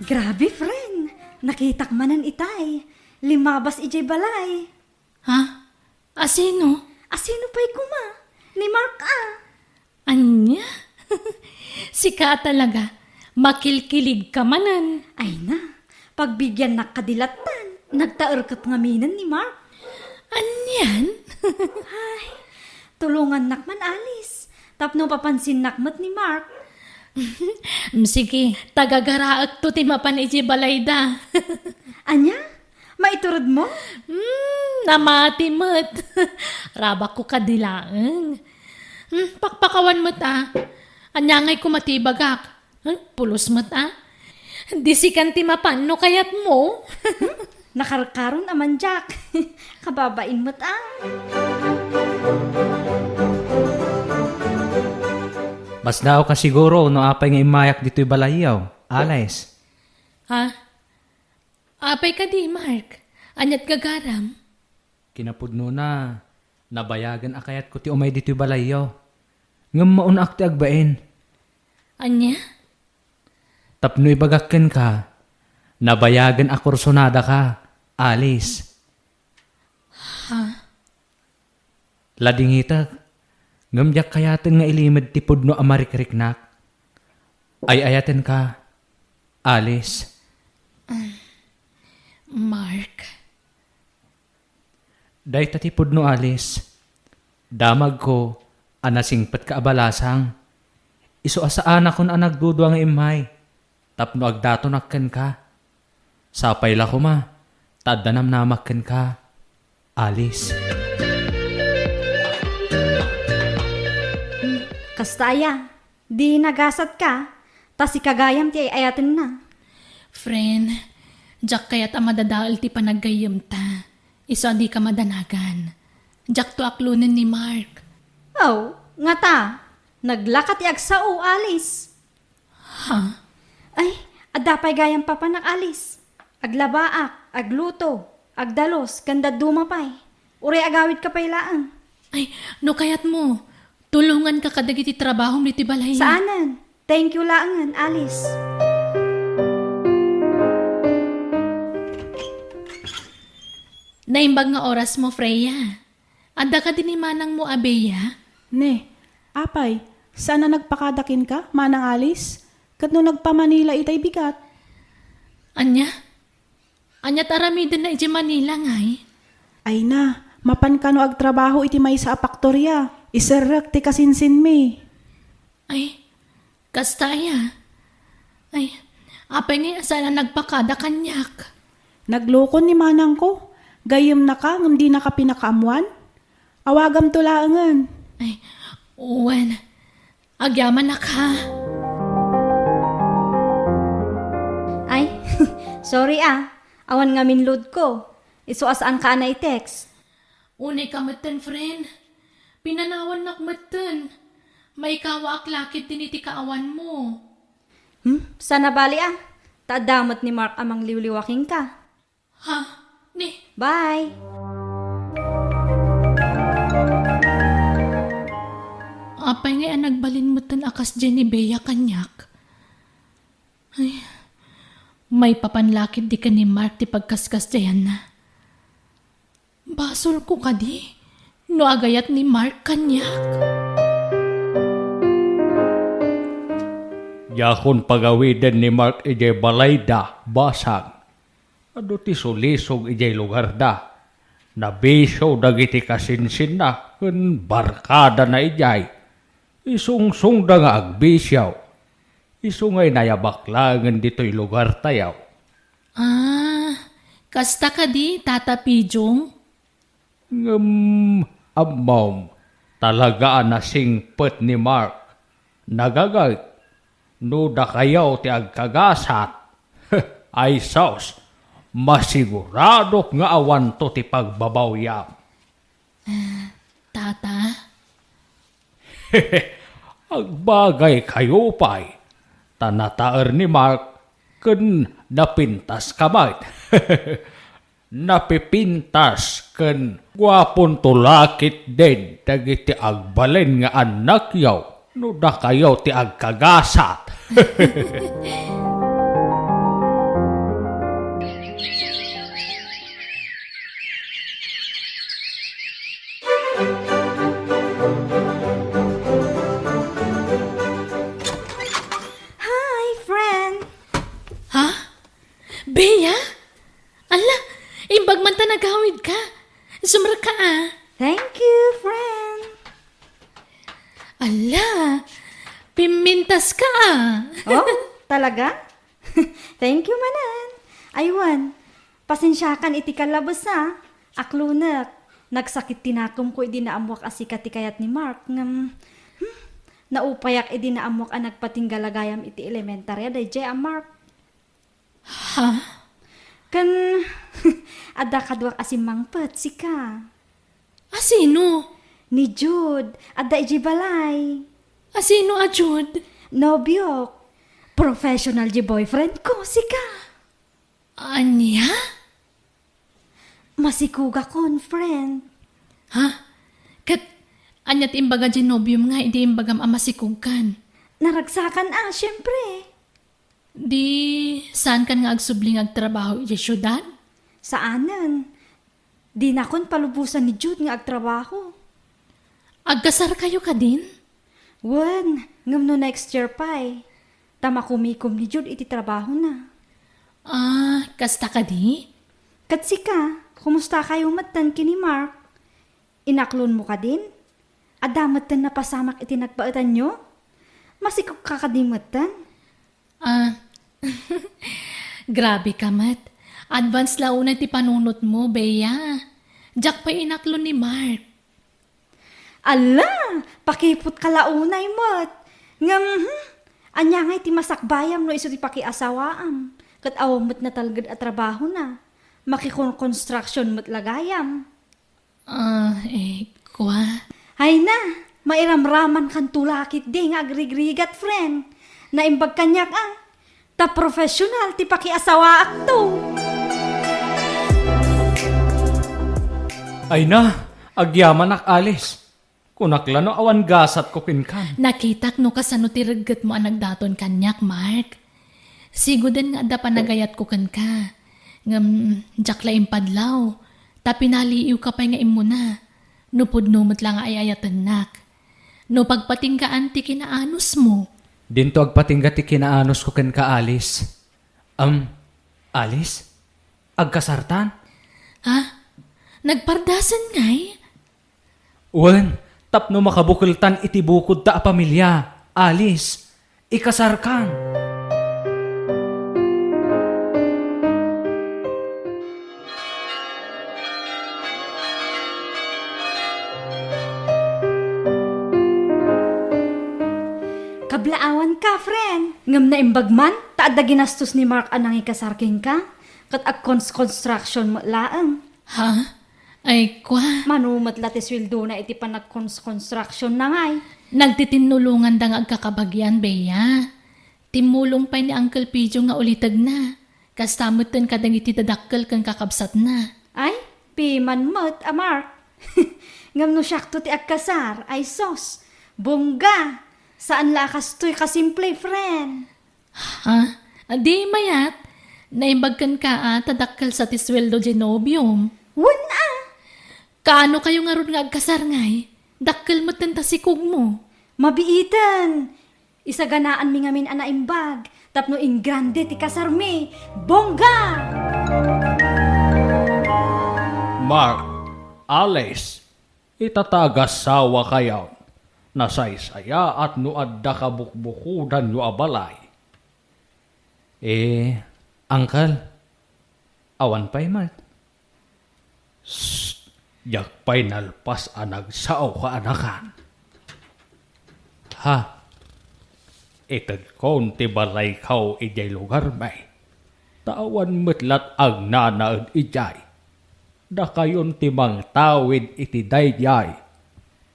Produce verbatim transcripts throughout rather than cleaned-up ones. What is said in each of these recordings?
Grabe, friend! Nakitak manen itay. Limabas idiay balay. Ha? Asino? Asino pay koma? Ni Mark a. Ania? Sika a talaga. Makilkilig ka manen. Ay na, pagbigiannak kadi lattan. Nagtaer ket ngaminen ni Mark. Anian? Ay, tulongannak man, Alice. Tapno papansinnak met ni Mark. Sige, tagagaraekto ti mapan idiay balayda. Ania? Maituredmo? Hmm, namati met. Rabakko kadi laeng. Hmm, pakpakawan met a. Ania ngay koma ti ibagak? Hmm, pulos met a. Di sikan ti mapan no kayatmo. Nakarkaron a man, Jack. Kababain met a. Masdaawka siguro no apay nga immayak ditoy balayyo, Alice. Ha? Apay kadi, Mark? Aniat gagaram? Kinapudnona, nabayagen a kayatko ti umay ditoy balayyo. Ngem maun-ak ti agbain. Ania? Tapno ibagak kenka, nabayagen a kursunadaka, Alice. Ha? Ladingitek, ngem diak kayaten nga ilimed ti pudno a marikriknak. Ay-ayatenka, Alice. Mark. Dayta ti pudno, Alice. Damagko a nasingpetka a balasang. Isu a saanakon a nagdudua nga immay tapno agdatonak kenka. Sapay la koma ta adda namnamak kenka, Alice. Kasta aya, di nagasatka, ta sika gayam ti ay-ayatenna. Friend, diak kayat a madadael ti panaggayyemta. Isu a dika madanagan. Diakto aklonen ni Mark. Aw, ngata, naglaka ti agsao, Alice. Ha? Ay, adda pay gayam papanak, Alice. Aglabaak, agluto, agdalus, ken dadduma pay. Uray agawidka pay laeng. Ay, no kayatmo, tulonganka kadagiti trabahom iti balay. Saanen. Thank you laengen, Alice. Naimbag nga orasmo, Freya. Adda kadi ni manangmo a Bea? Ne, apay, saan a nagpakada kenka, Manang Alice? Ket no nagpa-Manila itay bigat? Ania? Ania ti aramidenna idiay Manila, ngay? Ay na, mapan kano agtrabaho iti maysa a paktoria. Iserrek ti kasinsinmi. Ay, kasta aya? Ay, apay ngay a saan a nagpakada kaniak? Naglukon ni manangko. Gayyemnaka ngem dinaka pinakaammoan? Awagamto laengen. Ay, wen. Agyamanak, ha? Ay, sorry, ah. Awan ngamin load ko. Isu a saanka a nai-text. Unay ka metten, friend. Pinanawannak metten. Maikawaak la ketdin iti kaawanmo. Hmm? Saan a bali, ah. Ta adda met ni Mark a mangliwliwa kenka. Ha? Ni? Bye! Apay ngay a nagbalin metten a kasdiay ni Bea kaniak? Ay, maipapan la ketdi ken ni Mark ti pagkaskasdiayanna. Basolko kadi no agayat ni Mark kaniak? Diakon pagawiden ni Mark idiay balayda, basang. Adu ti sulisog idiay lugarda. Nabisio dagiti kasinsinna ken barkadana idiay. Isungsongda nga agbisio. Isu ngay nayabak laengen ditoy lugartayo. Ah, kasta kadi, Tata Pijong? Ngem, ammom, talaga a nasingpet ni Mark. Nagagayt, no dakayo ti agkagasat, ay sus, masiguradok nga awanto ti pagbabawyam. Ah, Tata? Agbagaykayo pay, ta nataer ni Mark ken napintaska met. Napipintas ken guaponto la ketdin dagiti agbalin nga annakyo no dakayo ti agkagasat. Thank you, friend. Ala, pimintas ka, ah. Oh, talaga? Thank you manen. Aywan, pasensiakan iti kallabes, ha. Aklonek, nagsakit ti nakemko idi naammoak a sika ti kayat ni Mark. Ngem, hmm, naupayak idi naammoak a nagpatingga la gayam iti elementary a daydiay a Mark. Ha? Ken, adda kaduak a simmangpet, sika. A sino? Ni Jude, adda idiay balay. A sino a Jude? Nobiok. Professional diay boyfriend ko, sika. Ania? Masikogakon, friend. Ha? Ket ania ti imbaga diay nobiom nga idi imbagam a masikogkan? Naragsakan a, siempre. Di saankan nga agsubli nga agtrabaho idiay siudad? Saanen. Dinakon palubosan ni Jude nga agtrabaho. Agkasarkayo kadin? Wen, ngem no next year pay, ta makumikom ni Jude iti trabahona. Ah, kasta kadi? Ket sika, kumustakayo metten ken ni Mark? Inaklonmo kadin? Adda metten napasamak iti nagbaetanyo? Masikogka kadi metten? Ah, grabe ka met. Advance la unay ti panunotmo, Bea. Diak pay inaklon ni Mark. Ala, pakiputka la unay met. Ngem, hmm, ania ngay ti masakbayam no isu ti pakiasawaam? Ket awan met natalged a trabahona. Makikon-construction met la gayam. Ah, eh, kua? Ay na, mairamramankanto la ketdi nga agrigrigat, friend. Naimbag kaniak, ah. Ta professional ti pakiasawaakto. Ay na, agyamanak, Alice. Kunak la no awan gasatko kenkan. Nakitak no kasano ti reggetmo a nagdaton kaniak, Mark. Siguden nga adda panagayatko kenka. Ngem diak la impadlaw, ta pinaliiwka pay nga immuna. No pudno met la nga ay-ayatennak. No pagpatinggaan ti kinaanusmo. Dinto agpatingga ti kinaanosko kenka, Alice. Em, Alice? Agkasartan? Ha? Nagpardasen ngay? Wen, tapno makabukeltan iti bukodta a pamilia, Alice, ikasarkan. Kablaawanka, friend. Ngem naimbag man, ta adda ginastos ni Mark a nangikasar kenka, ket agkons-construction met laeng. Ha? Ay, kua. Mano met la ti sueldona iti panagkons-construction na ngay? Nagtitinnulonganda nga agkakabagian, Bea. Timmulong pay ni Uncle Pidio nga ulitegna. Kasta metten kadagiti dadakkel ken kakabsatna. Ay, piman met a Mark. Ngem no siakto ti agkasar, ay sos, bongga! Saan la a kastoy kasimple, friend. Ha? Di mayat? Naimbag kenka a ta dakkel sa ti sueldo diay nobiom. Wen a! Kaano kayo ngarud nga agkasar ngay? Dakkel metten ta sikogmo. Mabiiten! Isaganaanmi ngamin a naimbag tapno ingrande ti kasarmi. Bongga! Mark, Alice, ita ta agasawakayo, nasaysayaat no adda kabukbukodanyo a balay. Eh, Uncle, awan pay met. Shh! Diak pay nalpas a nagsao, kaanakan. Ha? Itedkon ti balayko idiay lugarmi. Ta awan met la't agnanaed idiay. Dakayon ti mangtawid iti daydiay.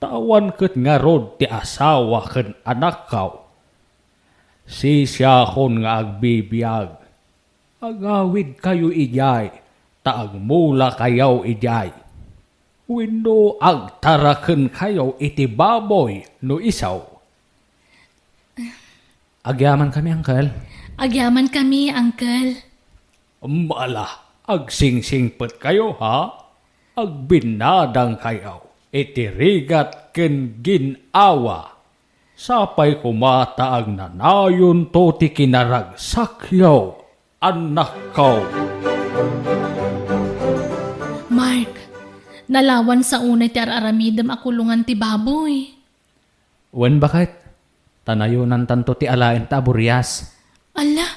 Ta awan ket ngarud ti asawa ken anakko. Sisiakon nga agbibiag. Agawidkayo idiay, ta agmulakayo idiay. Wenno agtarakenkayo iti baboy no isu. Agyamankami, Uncle. Agyamankami, Uncle. Ala, agsingsingpetkayo, ha? Agbinnadangkayo iti rigat ken gin-awa. Sapay koma ta agnanayonto ti kinaragsakyo, annakko. Mark, Nalawan sa unay ti ar-aramidem a kulongan ti baboy. Wen, baket, ta nayonantanto ti alaenta a burias. Alla,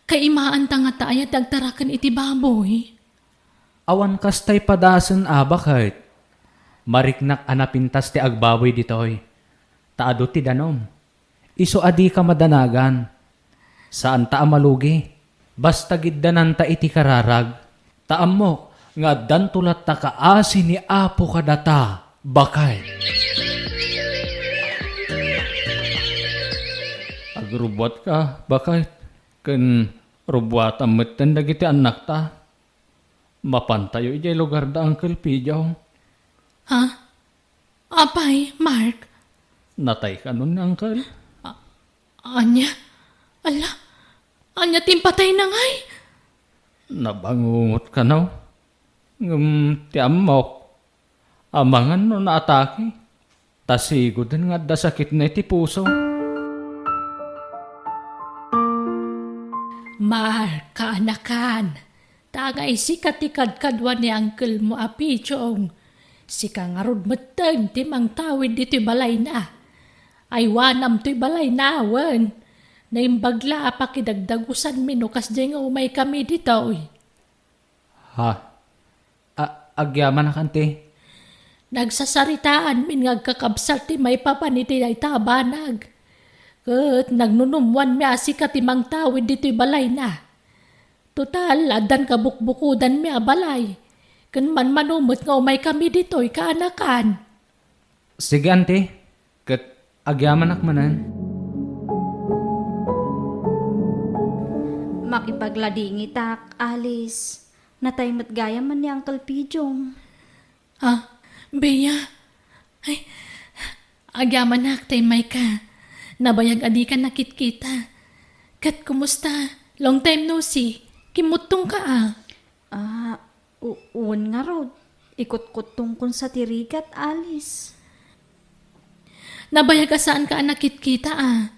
kaimaanta ngata aya ti agtaraken iti baboy? Awan kastay padasen a, baket. Mariknak a napintas ti agbaboy ditoy, ta adu ti danum. Isu a dika madanagan. Saanta a malugi. Basta giddananta iti kararag. Ta ammok nga addanto latta kaasi ni Apo kadata, baket. Agrubbuatka, baket, ken rubbuatam metten dagiti annakta. Mapantayo idiay lugar da Uncle Pijo. Ha? Apay, Mark? Natay kano ni Uncle? A-, ania? Ala, ania ti impatayna ngay? Nabangungot kano? Ngem ti ammok, amangan no naatake, ta sigoden nga adda sakitna iti puso. Mark, kaanakan, ta agay sika ti kadkadua ni uncle mo a Pichong. Sika ngarud metten ti mangtawid ditoy balayna. Aywanam toy balayna, wen. Naimbag la a pakidagdagusanmi no kasdiay nga umaykami ditoy. Ha? A-, agyamanak, anti? Nagsasaritaanmin nga agkakabsat ti maipapan iti dayta a banag. Ket nagnunummoanmi a sika ti mangtawid ditoy balayna. Total, addan kabukbukodanmi a balay. Ken manmano met nga umaykami ditoy, kaanakan. Sige, anti. Ket agyamanak manen. Makipagladingitak, Alice. Natay met gayam ni Uncle Pijong. Ah, Bea. Ay, agyamanak ta immayka. Nabayag a dika nakitkita. Ket kumusta? Long time no see. Kimmuttongka a. Ah, u-, wen ngarud. Ikutkuttongkon sa ti rigat, Alice. Nabayag a saanka a nakitkita a.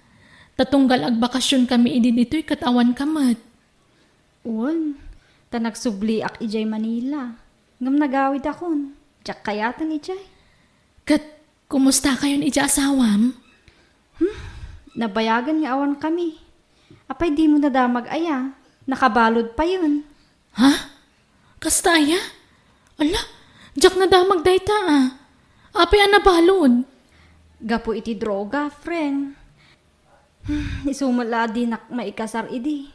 Ta tunggal agbakasionkami idi ditoy ket awanka met. Wen, ta nagsubliak idiay Manila. Ngem nagawidakon. Diak kayaten idiay. Ket kumustakayon idiay asawam? Hmm, nabayagen nga awankami. Apay dimo nadamag aya? Nakabalud payen. Ha? Kasta aya? Ala, diak nadamag dayta a. Apay a nabalud? Gapu iti droga, friend. Hmm, isu met la a dinak maikasar idi.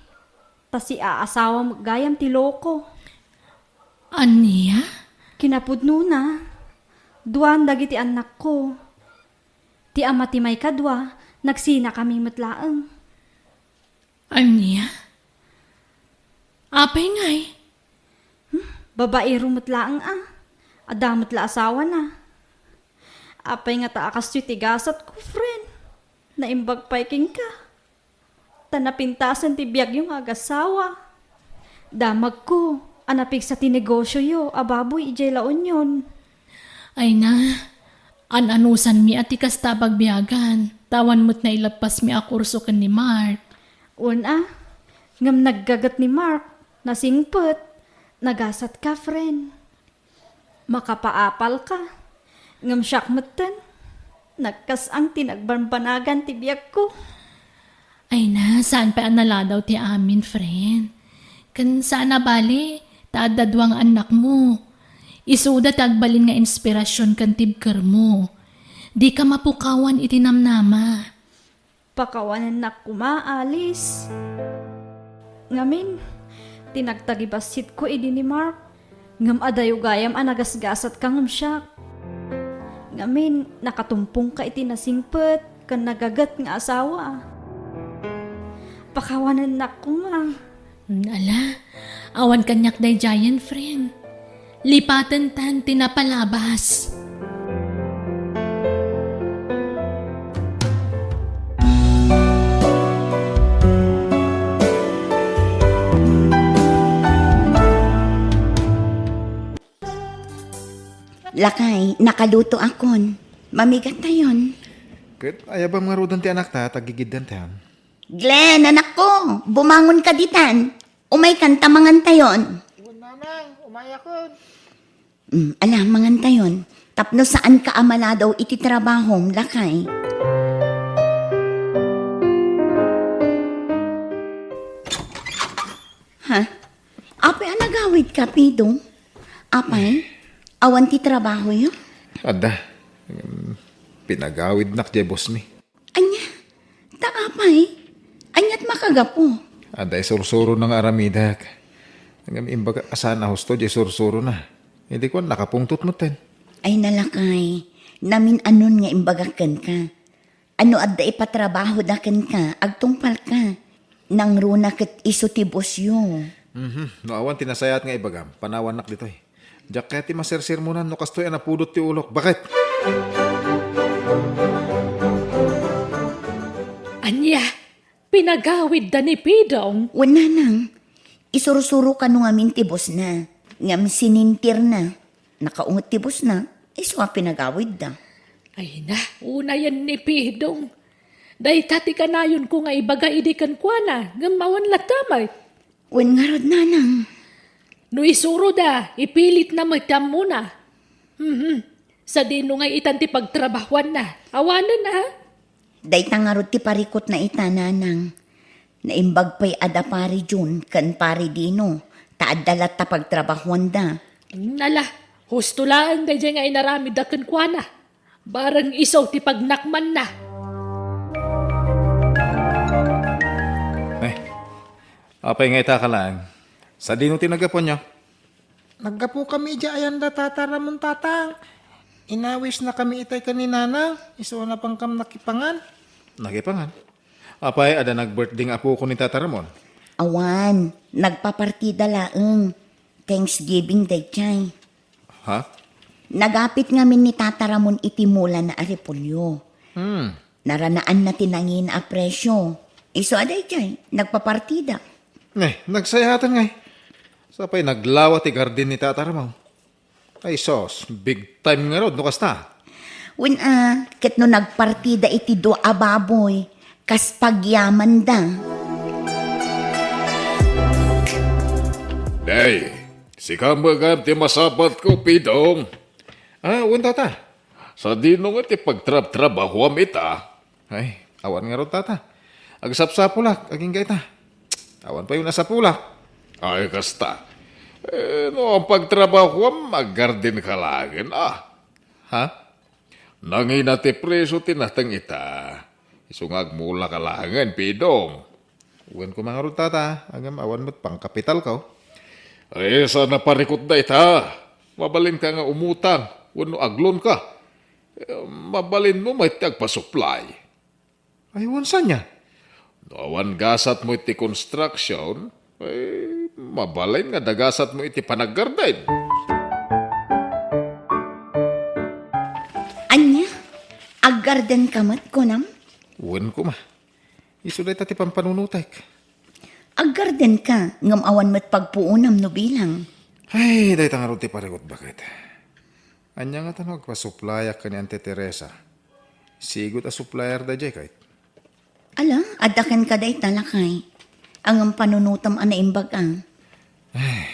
Ta si aasawa met gayam ti loko. Ania? Kinapudnona, duan dagiti annakko. Ti ama ti maikadua, nagsinakami met laeng. Ania? Apay ngay? Hmm, babaero met laeng a. Adda met la asawana. Apay ngata a kastoy ti gasatko, friend? Naimbag pay kenka. Ta napintasen ti biagyo nga agasawa. Damagko a napigsa ti negosioyo a baboy idiay La Union. Ay na, an-anusanmi a ti kasta a pagbiagan, ta awan met nailappasmi a kurso ken ni Mark. Wen a, ngem naggaget ni Mark, nasingpet, nagasatka, friend. Makapaapalka, ngem siak metten, nagkas-ang ti nagbanbanagan ti biagko. Ay na, saan pay a naladaw ti amin, friend? Ken saan a bali, ta adda dua nga annakmo. Isuda ti agbalin nga inspirasyon ken tibkermo. Dika mapukawan iti namnama. Pakawanennak koma, Alice. Ngamin, ti nagtagibassitko idi ni Mark, ngem adayo gayam a nagasgasatka ngem siak. Ngamin, nakatumpongka iti nasingpet ken nagaget nga asawa. Pakawanennak koma. Hmm, ala, awan kaniak daydiayen, friend. Lipatentan ti napalabas. Lakay, nakalutoakon. Mamigattayon. Ket ayabam ngaruden ti anakta, ta gigiddantan. Glenn, anakko, bumangonka ditan. Umaykan ta mangantayon. Wen, Mamang, umayakon. Mm, ala, mangantayon. Tapno saanka a maladaw iti trabahom, lakay. Ha? Apay a nagawidka, Pidong? Apay, awan ti trabahoyo? Adda. Em, pinagawidnak diay bossmi. Ania? Ta apay? Aniat makagapu? Adda isursurona nga aramidek. Ngem imbaga a saan a husto diay sursurona. Idi kuan, nakapungtot metten. Ay, nalakay, namin-anon nga imbagak kenka. Ano adda ipatrabahoda kenka, agtungpalka. Nangruna ket isu ti bossyo. Mhm. No awan ti nasayaat nga ibagam, panawannak ditoy. Diak kayat ti masersermonan no kastoy a napudot ti ulok. Bakit? Ania? Pinagawidda ni Pidong? Wen, nanang. Isursuro kano ngamin ti bossna. Ngem sinintirna. Nakaunget ti bossna, isu a pinagawidda. Ay na, unayen ni Pidong. Dayta ti kanayonko nga ibaga idi kenkuana, ngem awan latta met. Wen ngarud, nanang. No isuroda, ipilitna met ti ammona. Mhm. Sadino nga itan ti pagtrabahoanna? Awanen, a? Dayta ngarud ti parikutna ita, nanang. Naimbag pay a da Pari Jun ken Pari Dino, ta adda latta pagtrabahoanda. Nala, husto laeng daydiay nga inaramidda kenkuana. Bareng isu ti pagnakmanna. Eh, apay nga ita ka laeng? Sadino ti naggapuanyo? Naggapukami idiay ayanda Tata Ramon, Tatang. Inawisnakami itay ken ni Nanang, isu a napangkam nakipangan. Nakipangan? Apay, adda nag-birthday nga apoko ni Tata Ramon? Awan, nagpapartida laeng. Thanksgiving daydiay. Ha? Nagapit ngamin ni Tata Ramon iti mulana a repolyo. Hmm. Naranaanna ti nangina a presyo. Isu a daydiay, nagpapartida. Eh, nagsayaatan ngay. Sa pay naglawa ti garden ni Tata Ramon. Ay sus, big time ngarud no kasta. Wen a, ket no nagpartida iti dua a baboy, kas pagyamanda. Nay, sika met gayam ti masapatko, Pidong. Ah, wen, Tata. Sadino nga ti pagtrabtrabahoam ita? Ay, awan ngarud, Tata. Agsapsapulak, agingga ita. Awan pay nasapulak. Ay, kasta. Eh, no, ang pagtrabahoam, aggarden ka laengen, a. Ha? Nangina ti presyo ti nateng ita. Isu nga agmula ka laengen, Pidong. Wen koma ngarud, Tata, ngem awan met pangkapitalko. Ay, saan a parikut dayta? Mabalinka nga umutang wenno agloan ka. Eh, mabalinmo met ti agpasuplay. Ay, wen saan aya? No awan gasatmo iti construction, eh, mabalin nga dagasatmo iti panaggarden. Ania? Aggardenka met, kunam? Wen koma. Isu dayta ti pampanunotek. Aggardenka, ngem awan met pagpuonam no bilang. Ay, dayta ngarud ti parikut, baket. Ania ngata no agpasuplayak ken ni Auntie Teresa? Sigud a supplier daydiay, ket. Ala, adda kenka dayta, lakay. Ngem panunotam a naimbag a. Ay,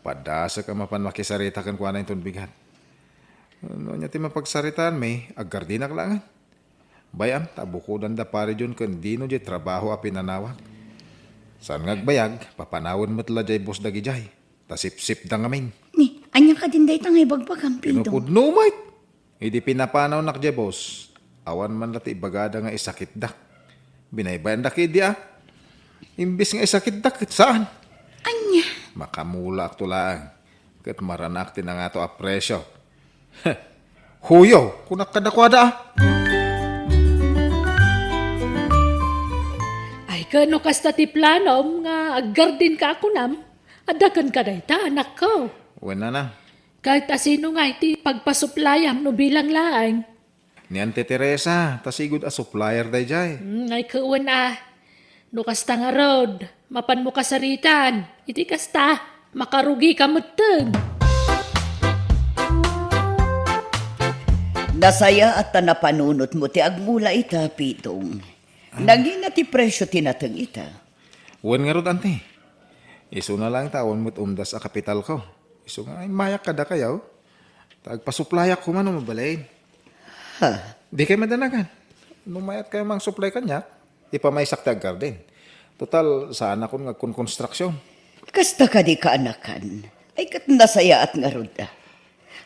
padasek a mapan makisarita kenkuana inton bigat. No ania ti mapagsaritaanmi, aggardenak laengen. Bay-am ta bukodanda Pari Jun ken Dino diay trabaho a pinanawak. Saan nga agbayag, papanawen met la diay boss dagidiay, ta sipsipda ngamin. Ni, ania kadin dayta nga ibagbagam, Pidong? Pinupudno met. Idi pinapanawnak diay boss, awan man la ti ibagada nga isakitdak. Binaybayandak idi a. Imbes nga isakitdak, ket saan. Ania? Makamulaakto laeng. Ket maranaak ti nangato a presyo. Huyo, kunak kadakuada a. Ay, ket no kasta ti planom nga aggardenka a kunam, adda kenka dayta, anakko. Wen, nanang. Ket asino ngay ti pagpasuplayam no bilang laeng? Ni Auntie Teresa, ta sigud a supplier daydiay. Hmm, ay, ket wen a. No kasta ngarud, mapanmo kasaritaan. Iti kasta, makarugika metten. Nasayaat ta napanunotmo ti agmula ita, Pidong. Ah. Nangina ti presyo ti nateng ita? Wen ngarud, Auntie. Isuna laeng ta awan met umdas a kapitalko. Isu nga, immayak kadakayo. Ta agpasuplayak koma no mabalin. Ha? Dikay madanagan. No mayat kayo mangsuplay kaniak, ipamaysak ti aggarden. Total, saanakon nga agkonkonstruksyon. Kasta kadi kaanakan. Ay, ket nasayaat ngarud a.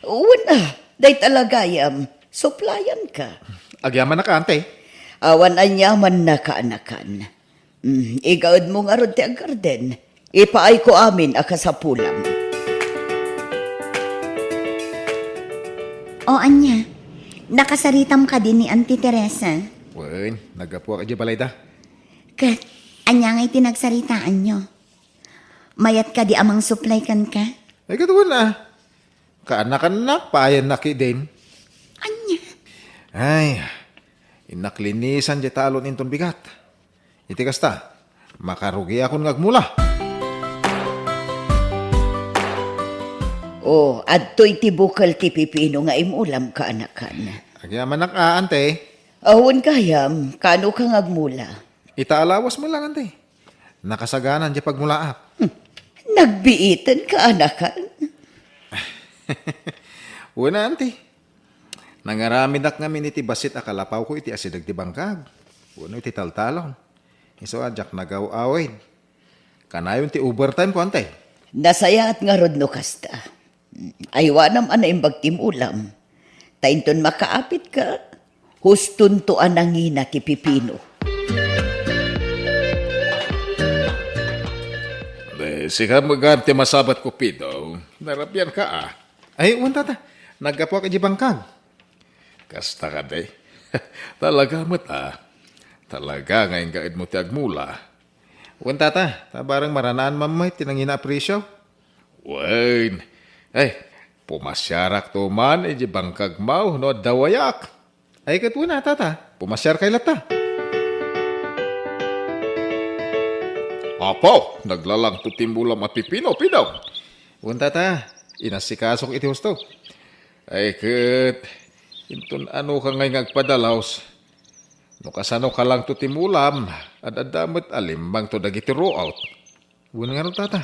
Wen a, dayta la gayam, suplayanka. Agyamanak, ante. Awan aniamanna kaanakan. Mm, igaedmo ngarud ti aggarden. Ipaayko amin a kasapulam. O, ania? Nakasaritam kadi ni Auntie Teresa? Wen, naggapuak idiay balayda. Ket, ania ngay ti nagsaritaanyo? Mayat kadi a mangsuplay kenka? Ay, ket wen a. Kaanakannak, paayannak idin. Ania? Ay, innak linisan diay talon inton bigat. Iti kasta, makarugiakon nga agmula. O, adtoy ti bukel ti pipino nga imulam, kaanakan. Agyamanak a, ante. Awan gayam, kaano ka nga agmula? Ita a lawas met laeng, ante. Nakasaganan diay pagmulaak. Hmm. Nagbiiten, kaanakan. Wen a, ante. Nangaramidak ngamin iti bassit a kalapawko iti asideg ti bangkag wenno iti taltalon. Isu a diak nagaw-awid. Kanayon ti overtime ko, ante. Nasayaat ngarud no kasta. Aywanam a naimbag ti mulam. Ta inton makaapitka, hustonto a nangina ti pipino. Di, sika met gayam ti masabatko, Pidong. Narabianka a. Ay, wen, tata. Naggapuak idiay bangkag. Kasta kadi. Talaga met a. Talaga nga ingaedmo ti agmula. Wen, tata, ta bareng maranaan man met ti nangina a presio. Wen. Ay, pumasiarakto man idiay bangkagmo no adda wayak. Ay, ket wen a, tata, pumasiarkay latta. Apo, naglalangto ti mulam a pipino, Pidong. Wen, tata, inasikasok iti husto. Ay, ket, inton anoka ngay nga agpadalus, no kasano kalangto ti mulam, ad-adda met a limmangto dagiti ruot. Wen ngarud, tata.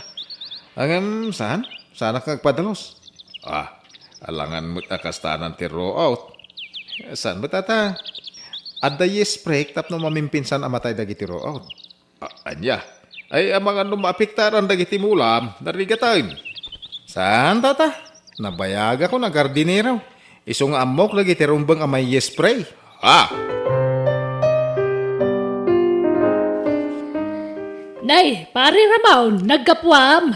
Ngem, saan? Saanak nga agpadalus? Ah, alangan met a kastanan ti ruot. Saan met, tata? Adda yeast break tapno mamimpinsan a matay dagiti ruot. A-, ania? Ay, amangan no maapektaran dagiti mulam, narigaten. Saan, tata? Nabayagakon a gardinero. Isu nga ammok dagiti rumbeng a may spray. Ah! Nay, Pare Ramon, naggapuam.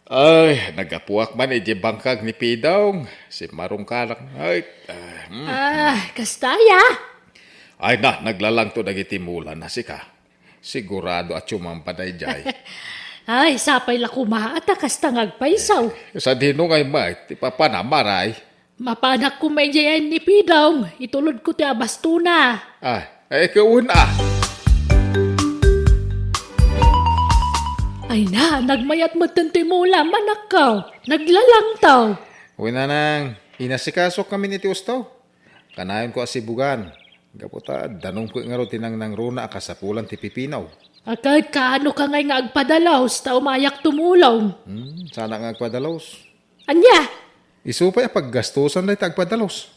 Ay, naggapuak man idiay bangkag ni Pidong. Simmarongkanak. Ay, ah, hmm. Ah, kasta aya? Ay na, naglalangto dagiti mula na sika. Sigurado a tumamba daydiay. Ay, sapay la koma a ta kasta nga agpayso. Sadino ngay met ti papanam, Maray? Mapanak koma idiay ni Pidong, itulodko ti abastona. Ah, ay, kawan, ah. Ay na, nagmayat metten ti mula, manakkaw. Naglalangtaw. Wen, nanang, inasikasok kami iti husto. Kanayonko a sibugan. Gapu ta danumko ngarud ti nangnangruna a kasapulan ti pipino. Akat kaano ka ngay nga agpadalus, ta umayak tumulong. Hmm, sana nga agpadalus. Ania? Isu pay a paggastusan dayta agpadalus.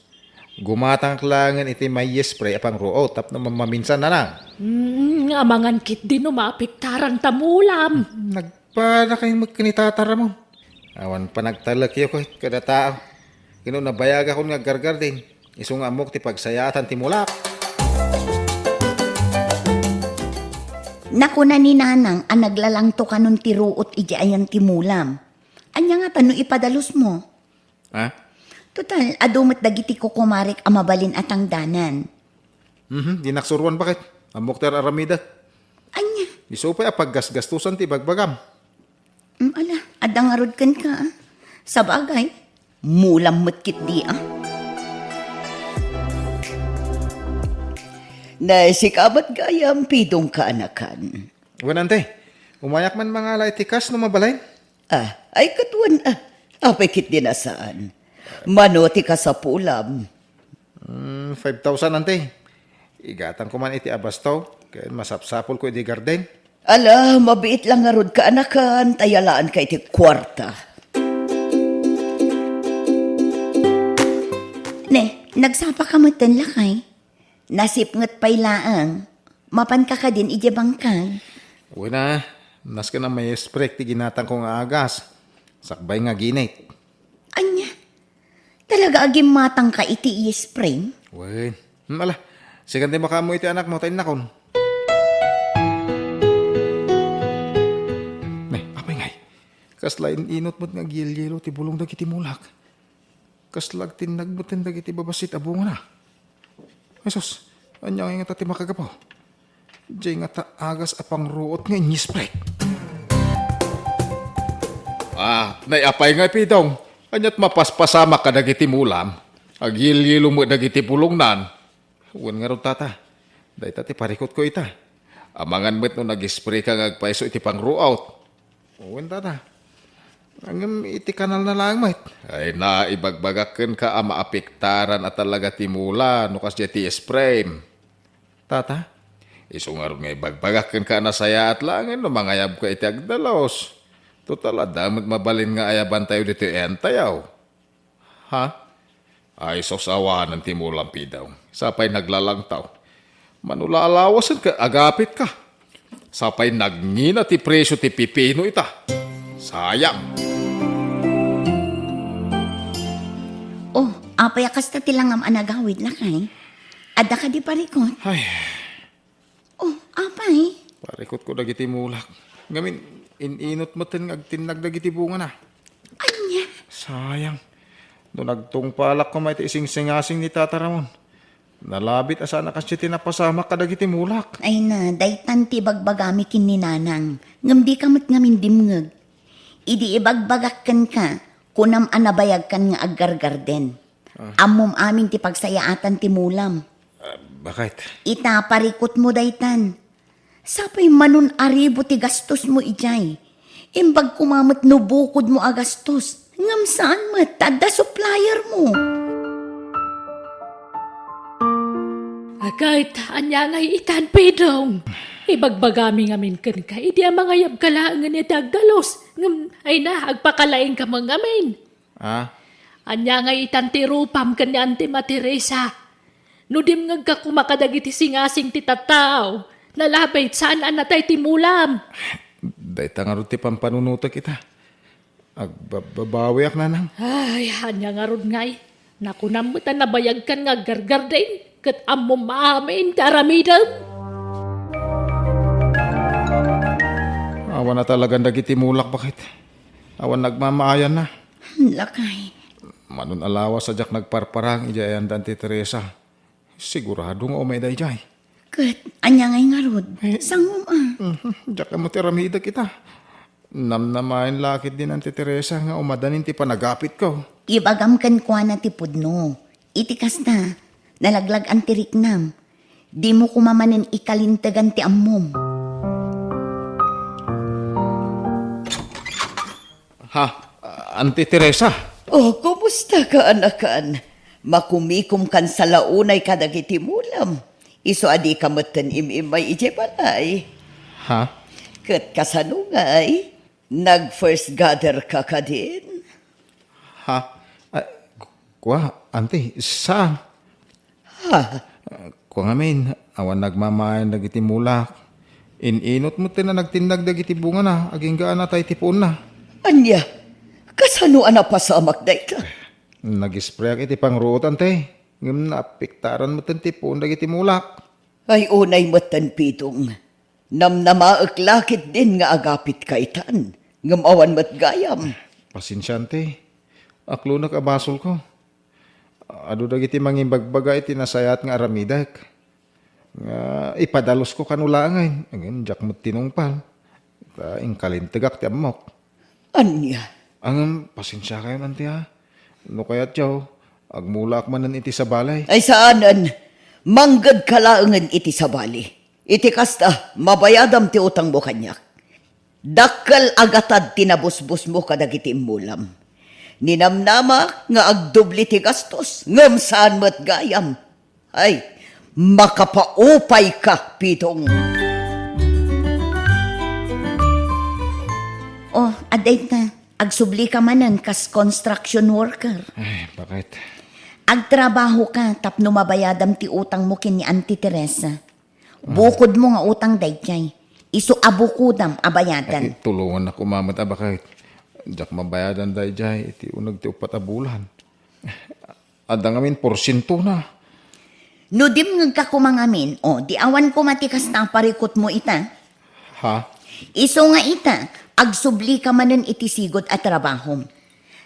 Gumatangak laengen iti mayes spray a pangruot tapno mamaminsan, nanang. Hmm, nga amangan ketdi no maapektaran ta mulam. Nagpada kay met ken ni Tata Ramon. Awan panagtalekyo ket kada tao. Ket no nabayagakon nga aggargardin, isu nga ammok ti pagsayaatan ti mulak. Nakuna ni Nanang a naglalangto kanon ti ruot idi ayan ti mulam. Ania ngata no ipadalusmo? Ha? Total, adu met dagiti kukumarek a mabalin a tangdanan. Mhm, dinak suroan baket. Ammok ti ar-aramidek. Ania? Isu pay a paggasgastusan ti ibagbagam. Mm, ala, adda ngarud kenka, ah. Sabagay, mulam met ketdi, ah. Nay, sika met gayam, pidong kaanakan. Wen, ante, umayak man mangala iti kas no mabalin. Ah, ay, ket wen, ah. Apay ketdi a saan. Mano ti kasapulam? Mm, five thousand, ante. Igatangko man iti abasto, ken masapsapulko idi garden. Ala, mabiit la ngarud kaanakan, ta yalaanka iti kuarta. Ne, nagsapa ka metten, lakay? Nasipnget pay laeng. Mapan ka kadin idiay bangkag? Wen a, nasken a maisprek ti ginatangko nga agas. Sakbay nga ginit. Ania? Talaga a gimmatang ka iti i-spray? Wen. Hmm, ala, sikan ti makaammo iti anakmo ta innakon. Ne, apay ngay? Kasla in-inot met nga agyelyelo ti bulong dagiti mulak. Kasla agtinnag metten dagiti babassit a bungana. Ay sus, ania ngay ngata ti makagapu? Diay ngata agas a pangruot nga inyisprek. Ah, nay apay nga ipidong? Aniat mapaspasamak kadagiti mulam? Agyelyelo met dagiti bulongnan. Wen ngarud, tata. Dayta ti parikutko ita. Amangan met no nag-spray ka nga agpayso iti pangruot. Wen, tata. Ngem iti kanalna laeng met. Ay na, ibagbagak kenka a maapektaran a talaga ti mula no kasdiay ti spray. Tata, isu ngarud nga ibagbagak kenka a nasayaat laengen no mangayabka iti agdalus. Total, adda met mabalin nga ayabantayo ditoy entayo. Ha? Ay, sus, awanen ti mulam, pidong. Sapay naglalangtaw. Mano la alawasen ket agapitka. Sapay nagngina ti presio ti pipino ita. Sayang. Oh, apay a kasta ti langam a nagawid, lakay? Adda kadi parikut? Ay, Oh, apay? Parikutko dagiti mulak. Ngamin, in-inot metten nga agtinnag dagiti bungana. Ania? Sayang. No nagtungpalak koma iti isingsingasing ni Tata Ramon, nalabit a saan a kasdiay ti napasamak kadagiti mulak. Ay na, daytan ti ibagbagami ken ni Nanang. Ngem dika met ngamin dimngeg. Idi ibagbagak kenka, kunam a nabayagkan nga aggargarden. Ah. Ammom amin ti pagsayaatan ti mulam. Ah, bakit? Ita, parikutmo daytan. Sapay manon aribo ti gastosmo idiay. Imbag koma met no bukodmo a gastos. Ngem saan met ta adda suppliermo. Agayta, ania ngay itan, Pedong? Ibagbagami ngamin kenka, idi a mangayabka laengen iti agdalus. Ngem, ay na, agpakalaingka met ngamin. Ah? Ania ngay itan ti rupam ken ni Auntie Ma Teresa? No dimngegka koma kadagiti singasing ti tattao, nalabit saan a natay ti mulam. Dayta ngarud ti pampanunotek ita. Agbababawiak, Nanang. Ay, ania ngarud ngay? Nakunam met a nabayagkan nga aggargarden, ket ammom amin ti aramidem. Awan a talagan dagiti mulak, bakit? Awan nagmamaayanna. Lakay. Manon a lawas a diak nagparparang idiay ayandan ti Teresa. Sigurado nga umay daydiay. Ket, ania ngay ngarud? Eh, sangom a. Mhm, diak ammo ti aramidek ita. Namnamaen la ketdin Auntie Teresa nga umadanin ti panagapitko. Ibagam kenkuana ti pudno. Iti kasta, nalaglag-an ti riknam. Dimo koma manen ikalintegan ti ammom. Ha, Auntie Teresa? Oh, kumusta ka, anakan? Makumikom kan salaunay kadagiti mulam. Isu a dika metten im-immay idiay balay. Ha? Ket kasano ngay? Nag-first gather ka kadin? Ha? Ah, ku-, kua, Auntie, saan? Ha? Ah, kua ngamin, awan nagmamaayan dagiti mulak. In-inot metten a nagtinnag dagiti bungana, agingga a natay ti puonna. Ania? Kasano a napasamak dayta? Nag-sprayak iti pangruot, Auntie. Ngem naapektaran metten ti puon dagiti mulak. Ay, unay metten, Pedong. Namnamaek la ketdin nga agapitka itan, ngem awan met gayam. Pasensia, Auntie. Aklonek a basolko. Adu dagiti mangimbagbaga iti nasayaat nga aramidek. Nga ipadalusko kano laengen, ngem diak met tinungpal. Ta inkalintegak ti ammok. Ania? Ngem, pasensiakayon, Auntie, a. No kayatyo, agmulaak manen iti sabali. Ay, saanen. Manggedka laengen iti sabali. Iti kasta, mabayadam ti utangmo kaniak. Dakkel a gatad ti nabusbusmo kadagiti immulam. Ninamnamak nga agdubli ti gastos, ngem saan met gayam. Ay, makapaupayka, Pedong. Oh, adda ita. Agsublika manen kas construction worker. Ay, bakit? Agtrabahoka tapno mabayadam ti utangmo ken ni Auntie Teresa. Bukodmo nga utang daydiay. Isu a bukodam a bayadan. Ay, tulongannak koma met a baket. Diak mabayadan daydiay iti uneg ti uppat a bulan. Adda ngamin porsientona. No dimngegka koma ngamin, o, di awan koma ti kasta a parikutmo ita. Ha? Isu nga ita, agsublika manen iti sigud a trabahom.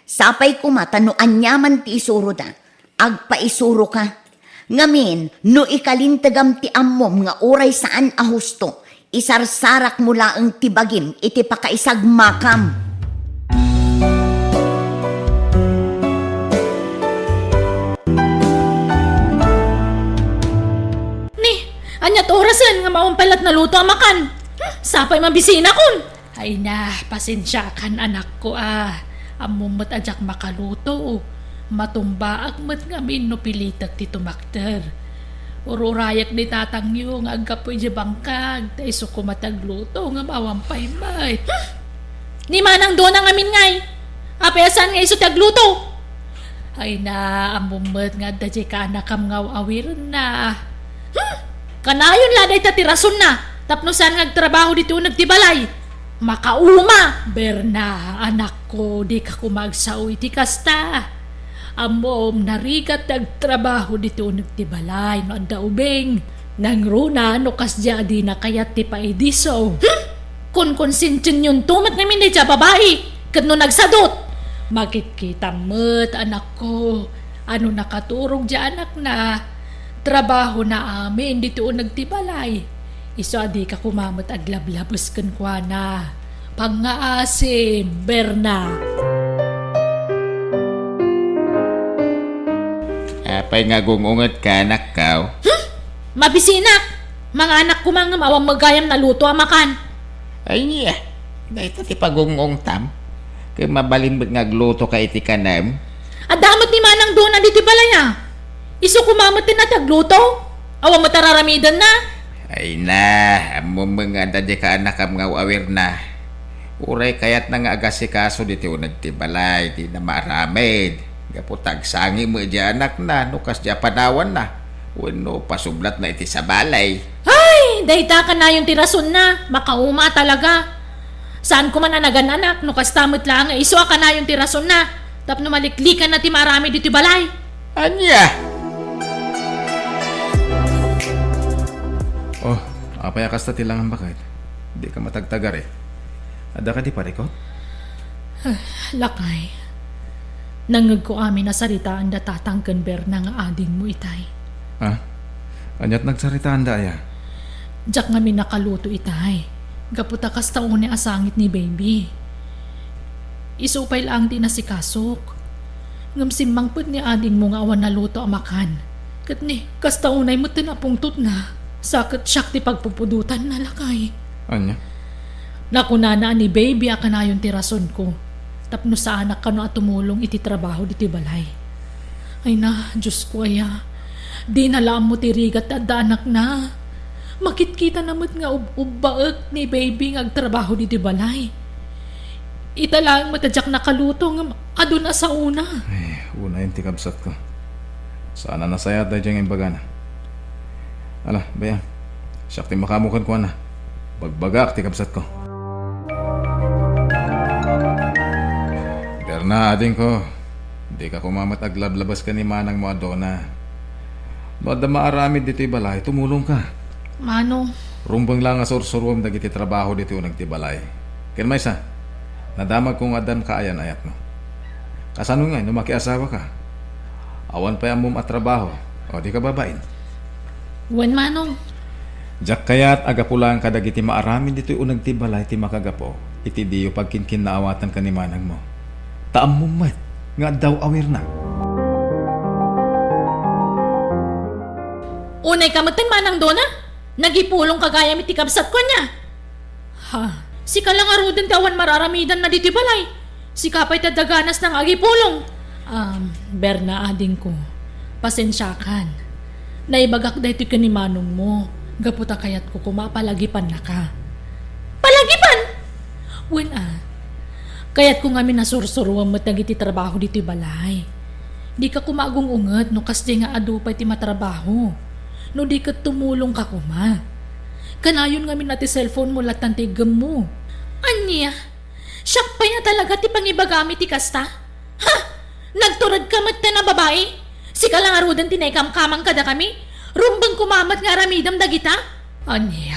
Sapay koma ta no aniaman ti isuroda, agpaisuroka. Ngamin, no ikalintegam ti ammom nga uray saan a husto, isarsarakmo laeng ti bagim iti pakaisagmakam. Ni, ania ti orasen nga mawan pay la't naluto a makan? Hmm, sapay mabisinakon. Ay na, pasensiakan, anakko, a. Ammom met a diak makaluto. Matumbaak met ngamin no pilitek ti tumakder. Ururayek ni tatangyo nga aggapu idiay bangkag, ta isu koma ti agluto ngem awan pay met. Hmm! Ni Manang Dona ngamin ngay, apay a saan nga isu ti agluto? Ay na, ammom met nga adda diay kaanakam nga aw-awirenna. Hmm! Kanayon la dayta ti rasonna tapno saan nga agtrabaho ditoy uneg ti balay. Makauma! Berna, anakko, dika koma agsao iti kasta. Ammom, narigat ti agtrabaho ditoy uneg ti balay no adda ubing. Nangruna no kasdiay a dina kayat ti paidiso. Hmm! Konkonsensienyon to met ngamin daydiay a babai, ket no nagsadut. Makitkita met, anakko, a no nakaturog diay anakna, trabahona amin ditoy uneg ti balay. Isu a dika koma met aglablabes kenkuana. Pangngaasim, Berna. Apay nga agung-ungetka, anakko? Hmm? Mabisinak! Manganak koma ngem awan met gayam naluto a makan. Ay, dayta ti pagung-ungtam. Ket mabalin met nga aglutoka iti kanem. Adda met ni Manang Dona ditoy balay a. Isu koma met ti nagluto. Awan met a raramidenna. Ay na, ammom met nga adda diay kaanakam nga aw-awirna. Uray kayatna nga agasikaso ditoy uneg ti balay, dina maaramid. Gapu ta agsangi met diay anakna no kasdiay a panawanna wenno pasublatna iti sabali. Ay, dayta kanayon ti rasonna. Makauma talaga. Saan koma a nagan-anak no kasta met laeng nga isu a kanayon ti rasonna tapno maliklikanna ti maaramid ditoy balay. Ania? Oh, apay a kasta ti langam, baket? Dika matagtagari. Adda kadi parikut? Lakay, nangngegko amin a saritaanda tatang ken Berna nga adingmo itay. Ha? Aniat nagsaritaanda aya? Diak ngamin nakaluto itay. Gapu ta kasta unay a sangit ni baby. Isu pay laeng ti nasikasok. Ngem simmangpet ni adingmo nga awan naluto a makan. Ket ni, kasta unay metten a pungtotna. Sa ket siak ti pagpupudotanna, lakay. Ania? Nakunana a ni baby a kanayon ti rasonko. Tapno saanak kano a tumulong iti trabaho ditoy balay. Ay na, Diosko aya. Dina la ammo ti rigat ti adda anakna. Makitkitana met nga ub-ubbaek ni baby nga agtrabaho ditoy balay. Ita laeng met a diak nakaluto ngem adun a saona. Ay, unayen ti kabsatko. Saan a nasayaat daydiay nga imbagana. Ala, bay-am. Siak ti makaammo kenkuana. Bagbagaak ti kabsatko. Berna, adingko, dika koma met aglablabas ken ni manangmo a Dona. No adda maaramid ditoy balay, tumulongka. Manong. Rumbeng la nga sursuruem dagiti trabaho ditoy uneg ti balay. Ken maysa, nadamagko nga addan kaayan-ayatmo. Kasano ngay no makiasawaka? Awan pay ammom a trabaho, o di ka babain? Wen, Manong. Diak kayat a gapu laeng kadagiti maaramid ditoy uneg ti balay ti makagapu iti diyo pagkinkinnaawatan ken ni manangmo. Ta ammom met nga adda aw-awirna. Unay ka metten, Manang Dona? Nagipulong ka gayam iti kabsatko, ania? Ha? Sika la ngaruden ti awan mararamidanna ditoy balay. Sika pay ti adda ganasna nga agipulong. Um, Berna, adingko, pasensiakan. Naibagak daytoy ken ni manongmo, gapu ta kayatko koma a palagipannaka. Palagipan? Wen a, kayatko ngamin a sursuruem met dagiti trabaho ditoy balay. Dika koma agung-unget no kasdiay nga adu pay ti matrabaho. No di ket tumulongka koma. Kanayon ngamin a ti cellphone mo lattan ti iggemmo. Ania? Siak pay a talaga ti pangibagam iti kasta? Ha! Nagturedka metten a babai? Sika la ngaruden ti naikamkamang kadakami? Rumbeng koma met nga aramidem dagita? Ania?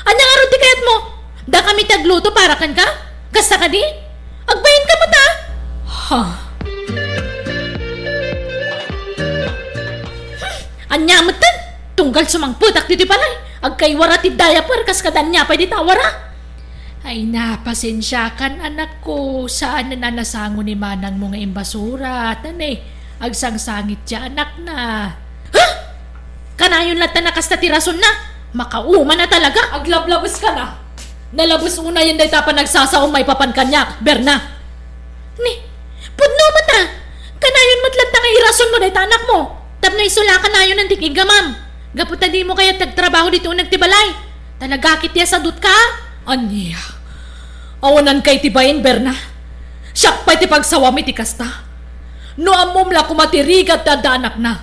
Ania ngarud ti kayatmo? Dakami ti agluto para kenka? Kasta kadi? Agbainka met a? Ha? Hmm, ania metten? Tunggal sumangpetak ditoy balay, agkaiwara ti diaper kas kada ania pay dita awara. Ay, na, pasensiakan, anakko. Saanen a nasango ni manangmo nga imbasura. Tan, eh, agsangsangit ti anakna. Ha? Kanayon latta a kasta ti rasonna? Makauma na talaga. Aglablabeska na. Nalabes unayen dayta a panagsasaom maipapan kaniak, Berna. Ni, pudno met a. Kanayon met latta nga irasonmo dayta anakmo. Tapno isu la kanayon ti iggamam. Gapu ta dimo kayat ti agtrabaho ditoy uneg ti balay. Talaga ket ti asadutka? Ania? Awanan kay ti bain, Berna? Siak pay ti pagsawam iti kasta. No ammom la koma ti rigat ti adda anakna,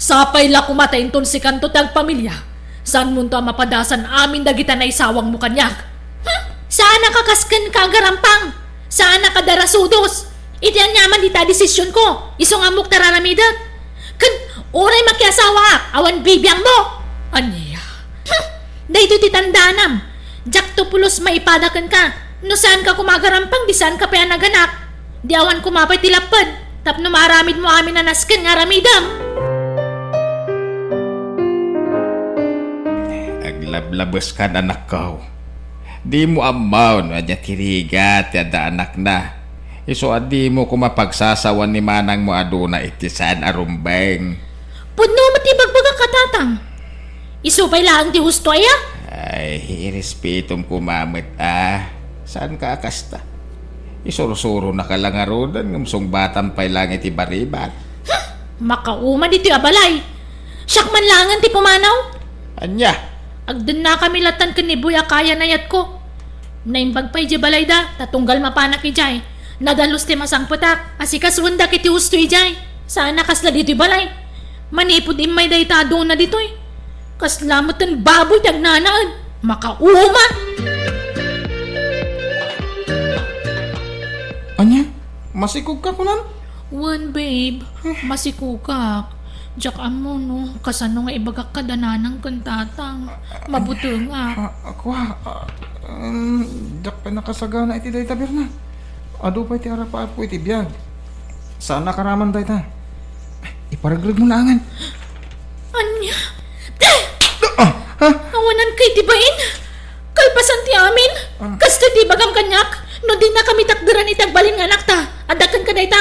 sapay la koma ta inton sikanto ti agpamilia, saanmonto a mapadasan amin dagita naisawangmo kaniak. Hmm? Saan a kakasken ka agarampang? Saan a kadarasudos? Iti aniaman dita a desisionko, isu nga ammok ti ar-aramidek. Ken uray makiasawaak, awan bibiangmo. Ania? Hmm, daytoy ti tandaanam. Diakto pulos maipada kenka. No saanka koma agarampang, di saanka pay a naganak. Di awan koma pay ti lapped tapno maaramidmo amin a nasken nga aramidem. Aglablabeskan, anakko. Dimo ammo no ania ti rigat ti adda anakna. Isu a dimo koma pagsasawan ni manangmo a duna iti saan a rumbeng. Pudno met ti ibagbagak a tatang. Isu pay laeng ti husto aya? Ay, irespetom koma met a. Saanka a kasta? Isursuronaka la ngaruden ngem sungbatam pay laeng iti baribat. Hmm, makauma ditoy a balay. Siak man laengen ti pumanaw. Ania? Agdennakami lattan ken ni Boy a kayan a yatko. Naimbag pay idiay balayda, ta tunggal mapanak idiay, nadalus ti masangpetak a sikasuendak iti husto idiay. Saan a kasla ditoy balay. Manipud immay dayta a duna ditoy. Kasla metten baboy ti agnanaed. Makauma! Ania? Masikogka, kunam? Wen, babe. Eh. Masikogak. Diak ammo no kasano nga ibagak kada nanang ken tatang. Mabutengak. Ah, kua, ah, um, diak pay nakasagana iti dayta, Berna. Adu pay ti arapaapko iti biag. Saan a karaman dayta. Iparegregmo laengen. Ania? Ah, ha? Awanan kay ti bain? Kalpasan ti amin? Ah. Kastoy ti ibagam kaniak, no dinakami takderan iti agbalin nga anakta, adda kenka dayta.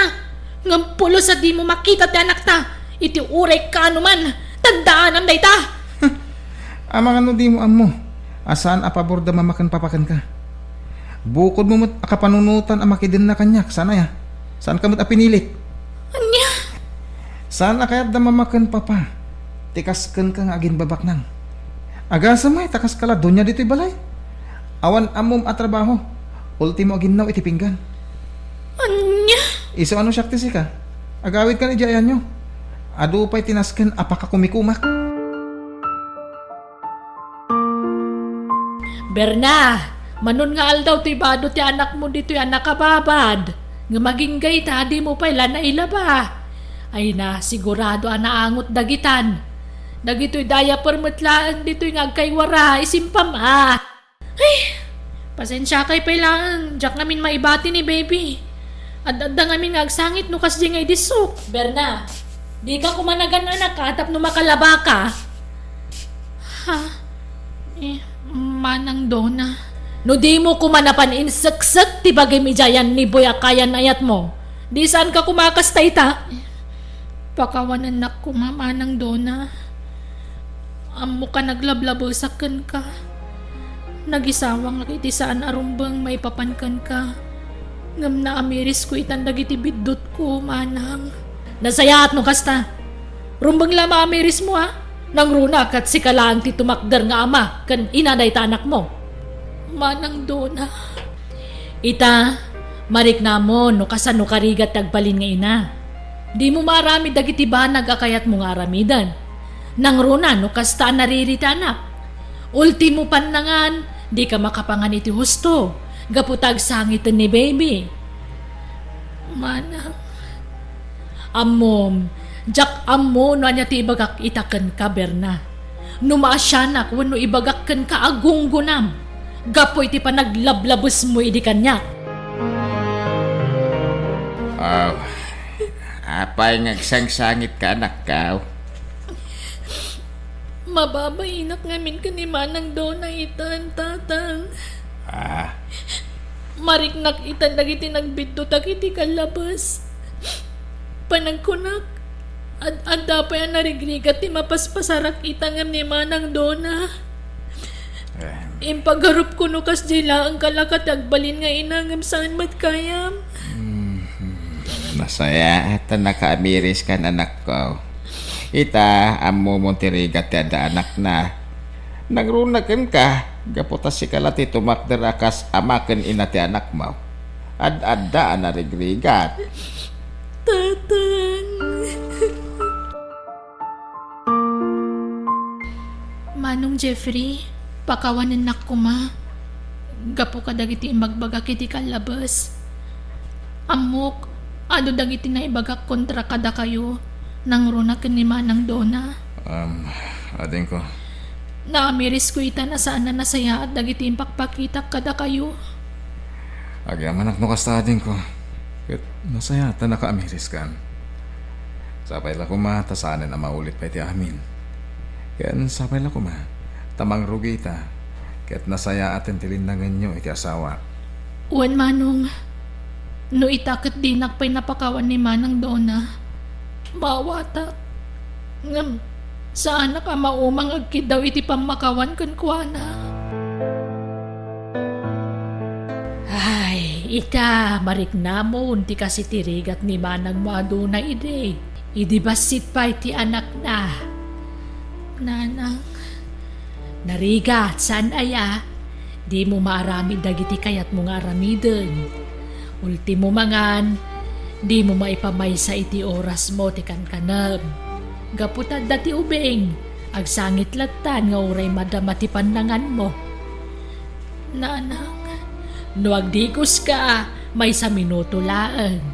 Ngem pulos a dimo makita ti anakta, iti uray kaano man, tandaanam dayta. Amangan no dimo ammo a saan a paborda mama ken papa kenka. Bukodmo met a kapanunotan a makidenna kaniak, saan aya? Saanka met a pinilit. Ania? Saan a kayatda mama ken papa ti kas kenka nga aginbabaknang. Agasem met ta kaska la donia ditoy balay. Awan ammom a trabaho. Ultimo a ginnaw iti pinggan. Ania? Isu a no siak ti sika, agawidkan idiay ayanyo. Adu pay ti nasken a pakakumikumak. Berna, manon nga aldaw ti bado ti anakmo ditoy a nakababad, ngem agingga ita, dimo pay la nailaba. Ay na, sigurado a naangot dagitan. Dagitoy diaper met laeng ditoy nga agkaiwara, isimpam a. Ay, pasensiakay pay laeng, diak ngamin maibati ni baby. Ad-adda ngamin nga agsangit no kasdi nga idissok. Berna, dika koma nagan-anak a tapno makalabaka. Ha? Eh, Manang Dona. No dimo koma napan inseksek ti bagim idiay ni Boy a kayan a yatmo, di saanka koma a kasta ita. Pakawanennak koma, Manang Dona. Ammok a naglablabesak kenka. Nagisawangak iti saan a rumbeng maipapan kenka. Ngem naamirisko itan dagiti biddutko, Manang. Nasayaat no kasta. Rumbeng la maamirismo a. Nangruna ket sika laeng ti tumakder nga ama ken ina dayta anakmo. Manang Dona. Ita, mariknamon no kasano ka rigat ti agbalin nga ina. Dimo maaramid dagiti banag a kayatmo nga aramiden. Nangruna no kasta a nariri ti anak. Ultimo pannangan, dika makapangan iti husto gapu ta agsangiten ni baby. Manang, ammom, diak ammo no ania ti ibagak ita kenka, Berna. No maasianak wenno ibagak kenka a gunggonam gapu iti panaglablabesmo idi kaniak. Aw, apay nga agsangsangitka, anakko? Mababainak ngamin ken ni Manang Dona itan, Tatang. Ah. Mariknak itan dagiti nagbiddutak iti kallabes. Panagkunak, ad-adda pay a narigrigat ti mapaspasarak ita ngem ni Manang Dona. Eh. Impagarupko no kasdiay laeng kalaka ti agbalin nga ina ngem saan met gayam. Hmm, nasayaat a nakaamiriskan, anakko. Ita, ammomon ti rigat ti adda anakna. Nangruna kenka, gapu ta sika la ti tumakder a kas ama ken ina ti anakmo. Ad-adda a narigrigat. Tatang. Manong Jeffrey, pakawanennak koma gapu kadagiti imbagbagak iti kallabes. Ammok, adu dagiti naibagak kontra kadakayo, nangruna ken ni Manang Dona. Um, adingko. Naamirisko ita a saan a nasayaat dagiti impakpakitak kadakayo. Agyamanak no kasta, adingko. Ket nasayaat a nakaamiriskan. Sapay la koma ta saanen a maulit pay ti amin. Ken sapay la koma ta mangrugita ket nasayaaten ti linnangenyo iti asawa. Wen, Manong, no ita ket dinak pay napakawan ni Manang Dona, maawatak. Ngem, saanak a maumang agkiddaw iti pammakawan kenkuana. Ay, ita, mariknamon ti kas iti rigat ni manangmo a Dona idi, idi bassit pay ti anakna. Nanang, narigat, saan aya? Dimo maaramid dagiti kayatmo nga aramiden. Ultimo mangan, dimo maipamaysa iti orasmo ti kankanem. Gapu ta adda ti ubing, agsangit lattan nga uray madama ti pannanganmo. Nanang, no agdigoska, maysa minuto laeng.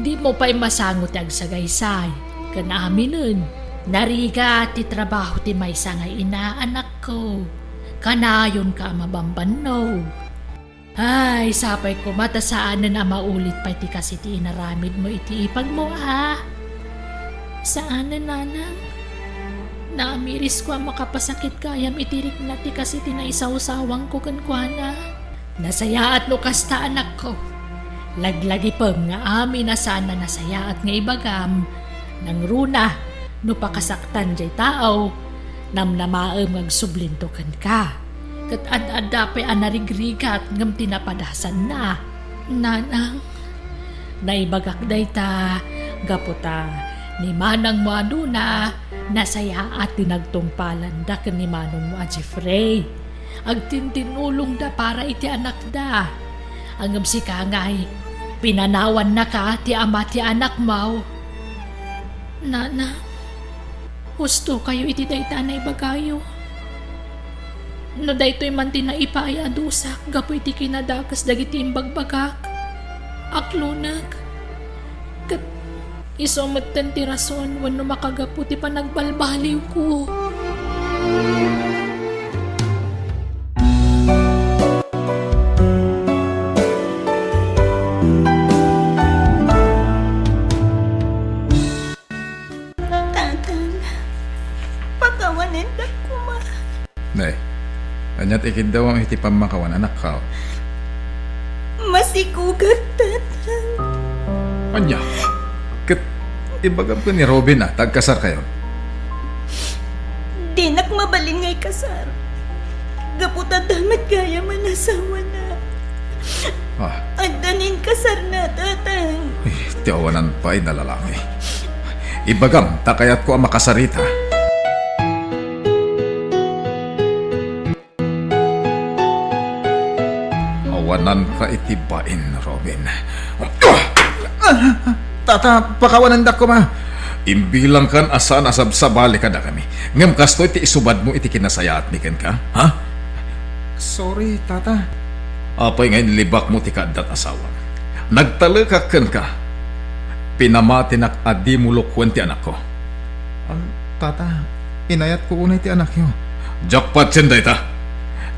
Dimo pay masango ti agsagaysay ken aminen. Narigat ti trabaho ti maysa nga ina, anakko. Kanayonka a mabambannog. Ay, sapay koma ta saanen a maulit pay ti kas iti inaramidmo iti ipagmo, a? Saanen, Nanang. Naamirisko a makapasakit gayam iti rikna ti kas iti naisawsawangko kenkuana. Nasayaat no kasta, anakko. Laglagipem nga amin a saan a nasayaat nga ibagam, nangruna no pakasaktan jay tao, namnamaem nga agsublinto kenka. Ket ad-adda pay a narigrigat ngem ti napadasanna. Nanang, naibagak dayta gapu ta ni manangmo a Dona, nasayaat ti nagtungpalanda ken ni manongmo a Jeffrey. Agtintinnulongda para iti anakda. Ngem sika ngay, pinanawannaka ti ama ti anakmo. Nana, hustokayo iti dayta a naibagayo. No daytoy man ti naipaay a dusak gapu iti kinadakes dagiti imbagbagak, aklonek. Ket isu metten ti rason wenno makagapu ti panagbalbaliwko. Tatang, pakawanendak koma. Nay, ania ti ikiddawam iti pammakawan, anakko? Masikugak, Tatang. Ania? Ket ibagam ken ni Robin a ta agkasarkayo? Dinak mabalin nga ikasar. Gapu ta adda met gayam a nasawana. Ah. Adda ni inkasarna, Tatang. Ay, ti awanan pay a lalaki. Ibagam ta kayatko a makasar ita. Awananka iti bain, Robin. Tata, pakawanendak koma. Imbilangkan a saan a sabsabali kadakami. Ngem kastoy ti isubadmo iti kinasayaatmi kenka, ha? Sorry, Tata. Apay nga inlibakmo ti kaaddat asawam? Nagtalekak kenka. Pinamatinak a dimo lokuen ti anakko. Um, Tata, inayatko unay ti anakyo. Diak patien dayta.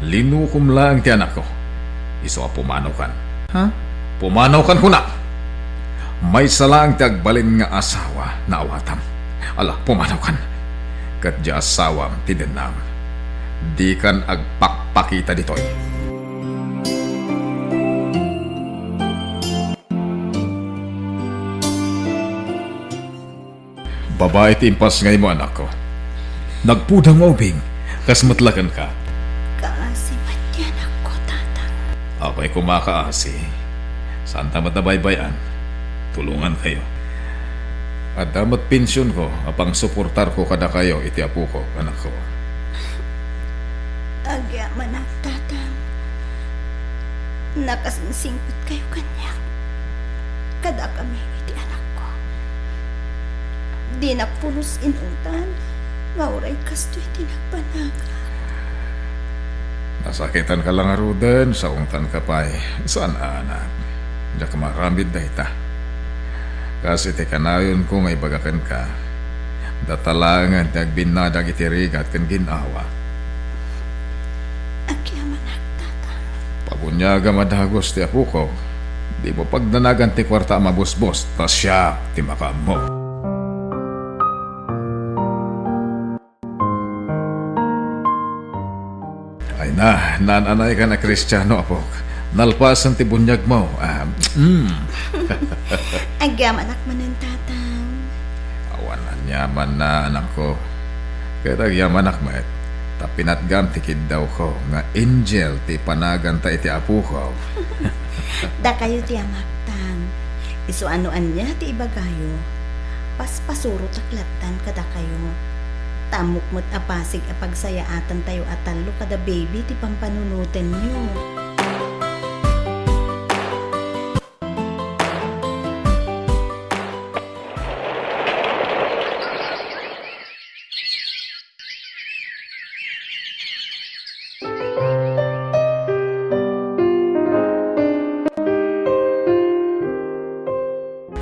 Linukom laeng ti anakko. Isu a pumanawkan. Ha? Pumanawkan, kunak. Maysa laeng ti agbalin nga asawa nga awatam. Ala, pumanawkan. Ket diay asawam ti dennam. Dikan agpakpakita ditoy. Babai ti impasngaymo, anakko. Nagpudam nga ubing, kas met la kenka. Kaasi met ti anakko, Tatang. Apay koma kaasi? Saanta met a baybay-an. Tulongankayo. Adda met pensionko a pangsuportarko kadakayo iti apoko, anakko. Agyamanak, Tatang. Nakasingsingpetkayo kaniak. Kadakami iti anakko. Dinak pulos inutan nga uray kastoy ti nagpanagan. Nasakitanka la ngaruden, saungtanka pay. Saan a, anak. Diak maaramid dayta. Kas iti kanayonko nga ibaga kenka, data laengen ti agbinnadang iti rigat ken gin-awa. Agyamanak, Tatang. Pabuniagam a dagus ti apoko. Dimo pagdanagan ti kuarta a mabusbos, ta siak ti makaammo. Ay na, naan-anaykan a Kristiano, apok. Nalpasen ti buniagmo. Ah, mm. Agyamanak manen, Tatang. Awan aniamanna, anakko. Ket agyamanak met, ta pinatgam ti kiddawko nga angel ti panaganta iti apoko. Dakayo ti amak, Tang. Isu a no ania ti ibagayo, paspasurotak lattan kadakayo. Ta ammok met a pasig a pagsayaatantayo a tallo kada baby ti pampanunotenyo.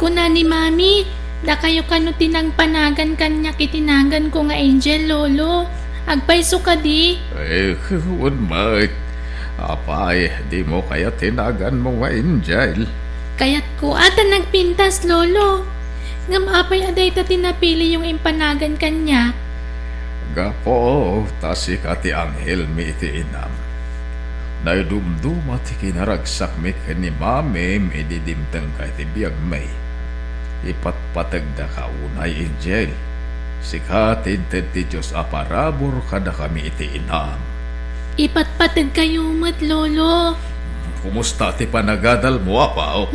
Kuna ni Mami, dakayo kano ti nangpanagan kaniak iti naganko nga Angel, Lolo. Agpayso kadi? Eh, wen met. Apay, dimo kayat ti naganmo nga Angel? Kayatko a ta nagpintas, Lolo. Ngem apay a dayta ti napiliyo nga impanagan kaniak? Gapu ta sika ti anghelmi iti inam. Naidumduma ti kinaragsakmi ken ni Mamim idi dimtengka iti biagmi. Ipatpategdaka unay, Angel. Sika ti inted ti Dios a parabur kadakami iti inam. Ipatpategkayo met, Lolo. Kumusta ti panagadalmo, Apo?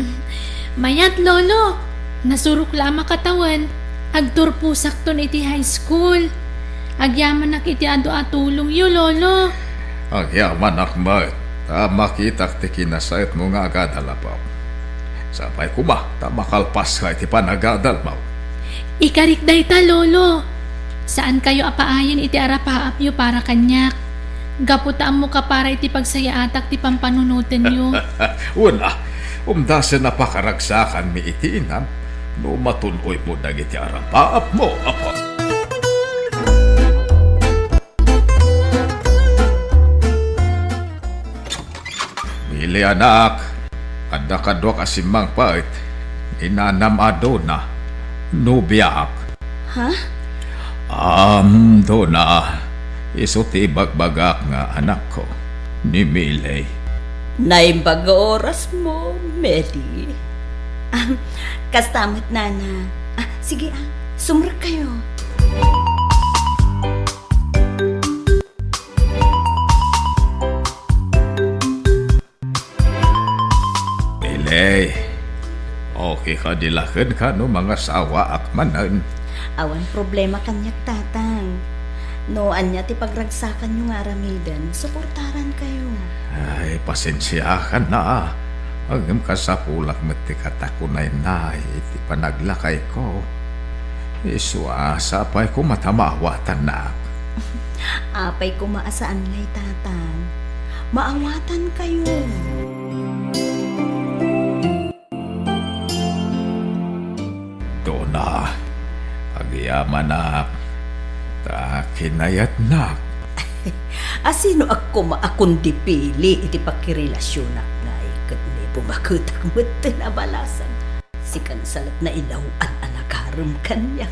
Mayat, Lolo. Nasurok la a makatawen. Agturposakton iti high school. Agyamanak iti adu a tulongyo, Lolo. Agyamanak met ta makitak ti kinasayatmo nga agadal, Apo. Sapay koma ta makalpaska iti panagadalmo. Ikarik dayta, Lolo. Saankayo a paayen iti arapaapyo para kaniak. Gapu ta ammok a para iti pagsayaatak ti pampanunotenyo. Wen a, umdasen a pakaragsakanmi iti inam no matun-oymo dagiti arapaapmo, Apo. Mili, anak, adda kaduak a simmangpet, ni nanam a Dona, nobiaak. Ha? Am, Dona, isu ti ibagbagak nga anakko, ni Miley. Naimbag nga orasmo, Meli. Am, kasta met, Nana. Ah, sige, ah, sumrekkayo. Miley, okay kadi la kenka no mangasawaak manen? Awan problema kaniak, Tatang. No ania ti pagragsakanyo nga aramiden, suportarankayo. Ay, pasensiakan na. Ngem kasapulak met ti katakunaynay iti panaglakayko. Isu a sapay koma ta maawatannak. Apay koma a saan ngay, Tatang. Maawatankayo. Dona, agyamanak, ta kinayatnak. Asinoak koma a kundi Pili iti pakirelasionak ngay ket ni bumaketak metten a balasan. Sikan sa la't nailaw-an a nagarem kaniak.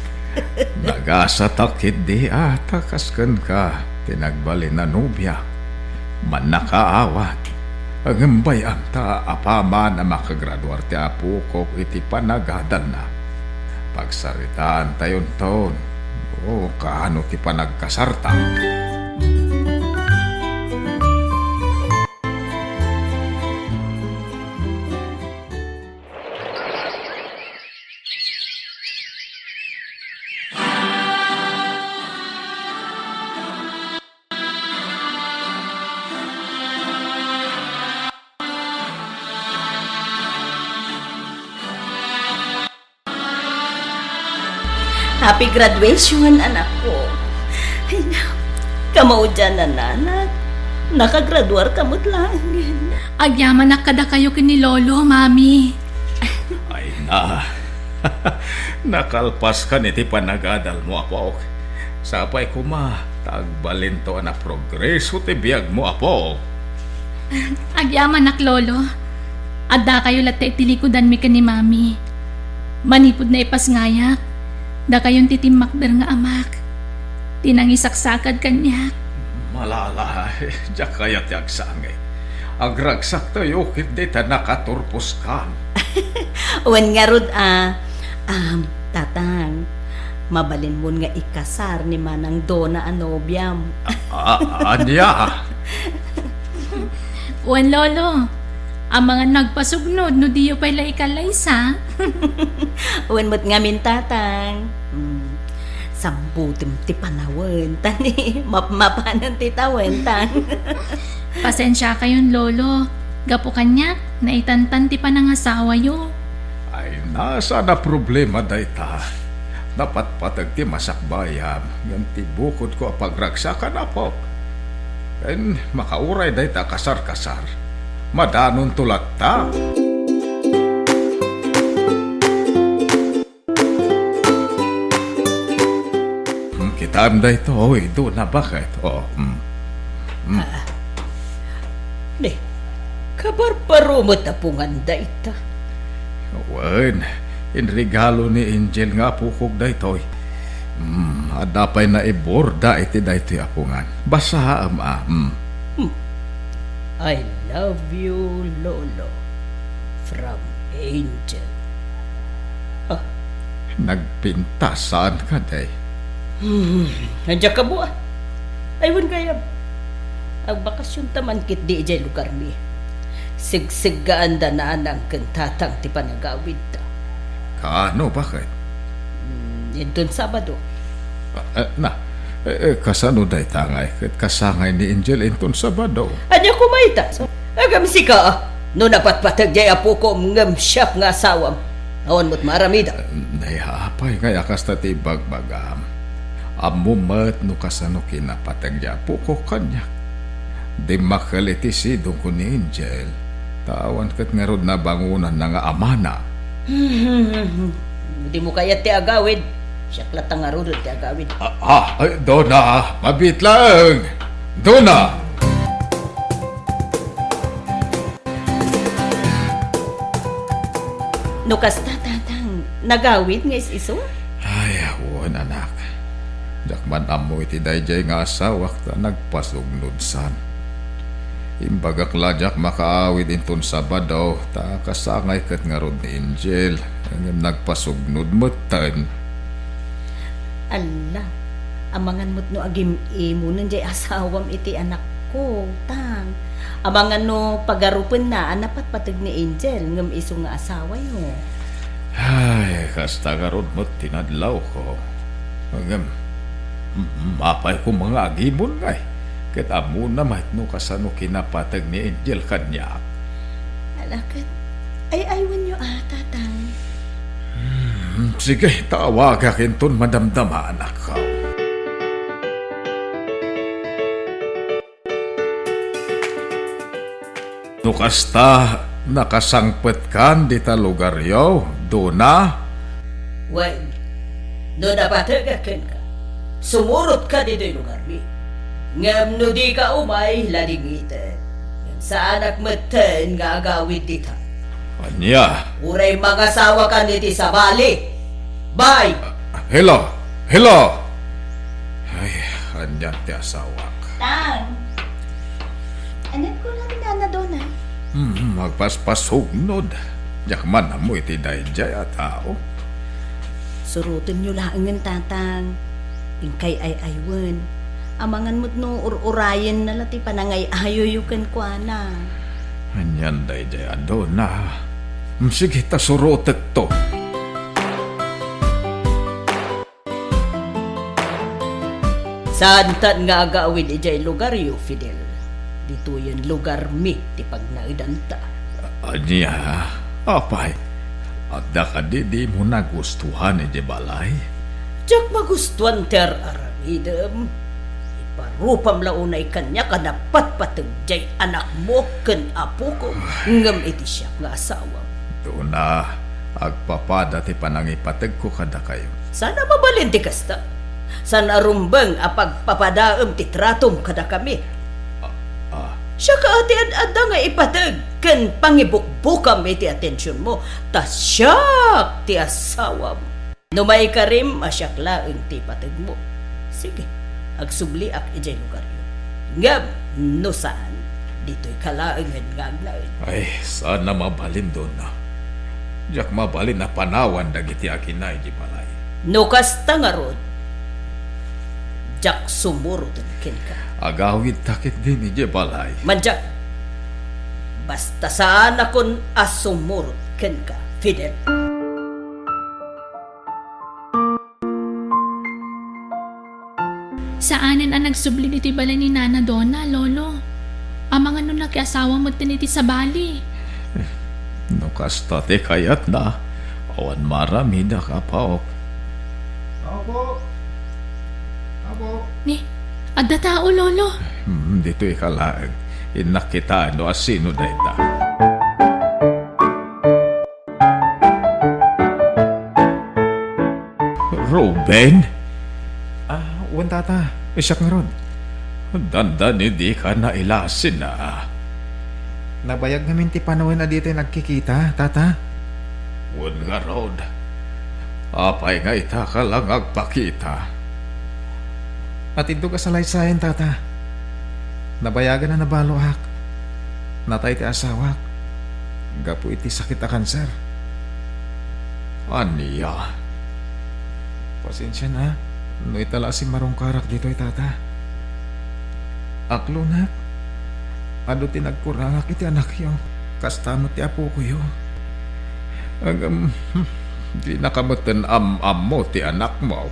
Nagasatak ketdi a ta kas kenka ti nagbalin a nobiak. Mannakaawat. Ngem bay-am ta apaman a makagraduar ti apokok iti panagadalna. Pagsaritaantayonton no kaano ti panagkasarta. Happy graduation, anakko. Ay, kamaudian, anak. Nakagraduarka met laengen. Agyamanak kadakayo ken ni Lolo, Mami. Ay na. Nakalpaskan iti panagadalmo, apok. Sapay koma ta agbalinto a naprogreso ti biagmo, apok. Agyamanak, Lolo. Addakayo latta iti likudanmi ken ni Mami. Manipud naipasngayak, dakayon ti timmakder nga amak, ti nangisaksakad kaniak. Malala, diak kayat ti agsangit. Agragsaktayo ketdi ta nakaturposkan. Wen ngarud a, um, Tatang, mabalinmon nga ikasar ni Manang Dona a nobiam. A-, a-, ania? Wen, Lolo, amangan nagpasugnod no diyo pay la ikallaysa. Wen met ngamin, Tatang. Hmm. Sambutem ti panawen, ta ni mapmapanen ti tawen, Tang. Pasensiakayon, Lolo. Gapu kaniak, naitantan ti panangasawayo. Ay, saan a problema dayta. Napatpateg ti masakbayam, ngem ti bukodko a pagragsakan, apok. Ken makauray dayta a kasar-kasar. Madanonto latta. Hmm, kitaem daytoy, Dona, baket? Oh, hmm. Hmm. Ah. Ni, kabarbaro met a pungan dayta. Wen, inregalo ni Angel nga apokok daytoy. Hmm, adda pay naiborda iti daytoy a pungan. Basaem, a. Hmm. Hmm. I love you, Lolo. From Angel. Ah. Nagpintas saan kadi? Hmm, diak ammo, a. Ay, wen gayam. Agbakasionta man ketdi idiay lugarmi. Segsegaanda nanang ken tatang ti panagawidda. Kaano, baket? Hmm, inton Sabado. Ah, eh, na, eh, eh, kasano dayta ngay ket kasangay ni Angel inton Sabado? Ania koma ita? Agam sika, a. No napatpateg diay apokom ngem siak nga asawam, awan met maaramidam. Nay, apay ngay a kasta ti ibagbagam? Ammom met no kasano kinapateg diay apokok kaniak. Dimmakkel iti sidongko ni Angel, ta awan ket ngarud nabangonanna nga amana. Dimo kayat ti agawid, siak latta ngaruden ti agawid. Ah, ah, ay, Dona, mabiit laeng! Dona! No kasta, Tatang, nagawid nga is-isu? Ay, wen, anak. Diak man ammo iti daydiay nga asawak ta nagpasugnod san. Imbagak la diak makaawid inton Sabado, ta kasangay ket ngarud ni Angel, ngem nagpasugnod metten. Alla, amangan met no agim-imonen diay asawam iti anakko, Tang. Amangan no pagarupenna a napatpateg ni Angel ngem isu nga asawayo. Ay, kasta ngarud met ti nadlawko. Ngem, m-, apay koma nga agimon ngay, ket ammona met no kasano kinapateg ni Angel kaniak. Ala, ket Ay-aywenyo a, Tatang. Hmm, sige, tawagak inton madamdama, anak. No kasta, nakasangpetkan dita lugaryo, Dona? Wen, no napategak kenka, sumurotka ditoy lugarmi. Ngem no dika umay, ladingitek. Ngem saanak metten nga agawid dita. Ania? Uray mangasawakan iti sabali. Bay! Hello! Hello! Ay, ania ti asawak? Tang! Anian kuna ni Nana Dona? Hmm, agpaspasugnod. Diak man ammo iti daydiay a tao. Surotenyo laengen, Tatang. Inkay ay-aywen. Amangan met no ur-urayenna la ti panangay-ayoyo kenkuana. Anian daydiay a Dona? Hmm, sige, ta surotekto. Saantan nga agawid idiay lugaryo, Fidel. Ditoyen lugarmi ti pagnaedanta. Ania, apay, adda kadi dimo nagustuhan idiay balay? Diak magustuhan ti ar-aramidem. Iparupam la unay kaniak a napatpateg diay anakmo ken apoko, ngem iti siak nga asawam. Dona, agpapada ti panangipategko kadakayo. Saan a mabalin ti kasta. Saan a rumbeng a pagpapadaem ti tratom kadakami. Ah, ah. Siak a ti ad-adda nga ipateg ken pangibukbukam iti atensionmo, ta siak ti asawam. No maikarim a siak laeng ti ipategmo, sige, agsubliak idiay lugaryo. Ngem no saan, ditoyka laengen nga agnaed. Ay, saan a mabalin, Dona. Diak mabalin a panawan dagiti agina idiay balay. No kasta ngarud, diak sumuroten kenka. Agawidta ketdin idiay balay. Mandiay. Basta saanakon a sumurot kenka, Fidel. Saanen a nagsubli ditoy balay ni Nana Dona, Lolo. Amangan no nakiasawa metten iti sabali. No kasta ti kayatna, awan maaramidak, apo. Apo! Apo! Ni, adda tao, Lolo. Hmm, ditoyka laeng. Innak kitaen no asino dayta. Ruben? Ah, wen, Tata. Siak ngarud. Dandani dika nailasin a. Nabayag ngamin ti panawen a ditoy nagkikita, Tata. Wen ngarud. Apay nga itaka la nga agpakita? Atindog a salaysayan, Tata. Nabayagan a nabaloak. Natay ti asawak gapu iti sakit a kanser. Ania? Pasensiana no ita la a simmarungkarak ditoy, Tata. Aklonak, adu ti nagkurangak iti anakyo. Kasta met ti apokoyo. Ngem, dinaka metten am-ammo ti anakmo.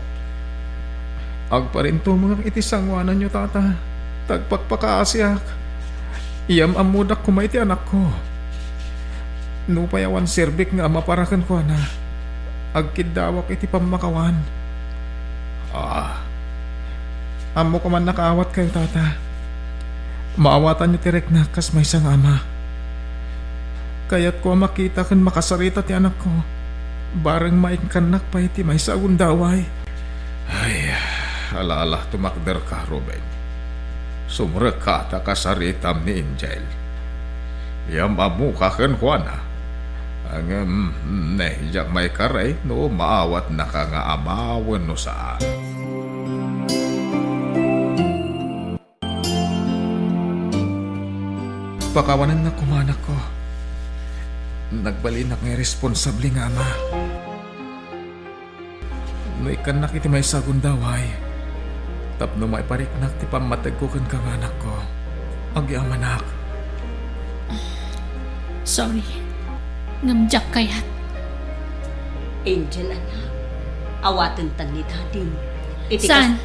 Agparintumengak iti sangoananyo, Tata. Tagpakpakaasiak. Iyam-ammodak koma iti anakko. Nupay awan serbik nga ama para kenkuana, agkiddawak iti pammakawan. Ah. Ammok a mannakaawatkayo, Tata. Maawatanyo ti riknak kas maysa nga ama. Kayatko a makita ken makasarita ti anakko, bareng maikkannak pay ti maysa a gundaway. Ay, ala-ala, tumakderka, Ruben. Sumrekka ta kasaritam ni Angel. Iyam-ammoka kenkuana. Ngem, ne, diak maikaray no maawatnaka nga ama wenno saan. Pakawanennak koma, anakko. Nagbalinak nga irresponsable nga ama. No ikkannak iti maysa a gundaway, tapno maipariknak ti pammategko kenka nga anakko, agyamanak. Sorry. Ngem diak kayat. Angel, anak, awatentan ni Dadim. Iti kas- Saan?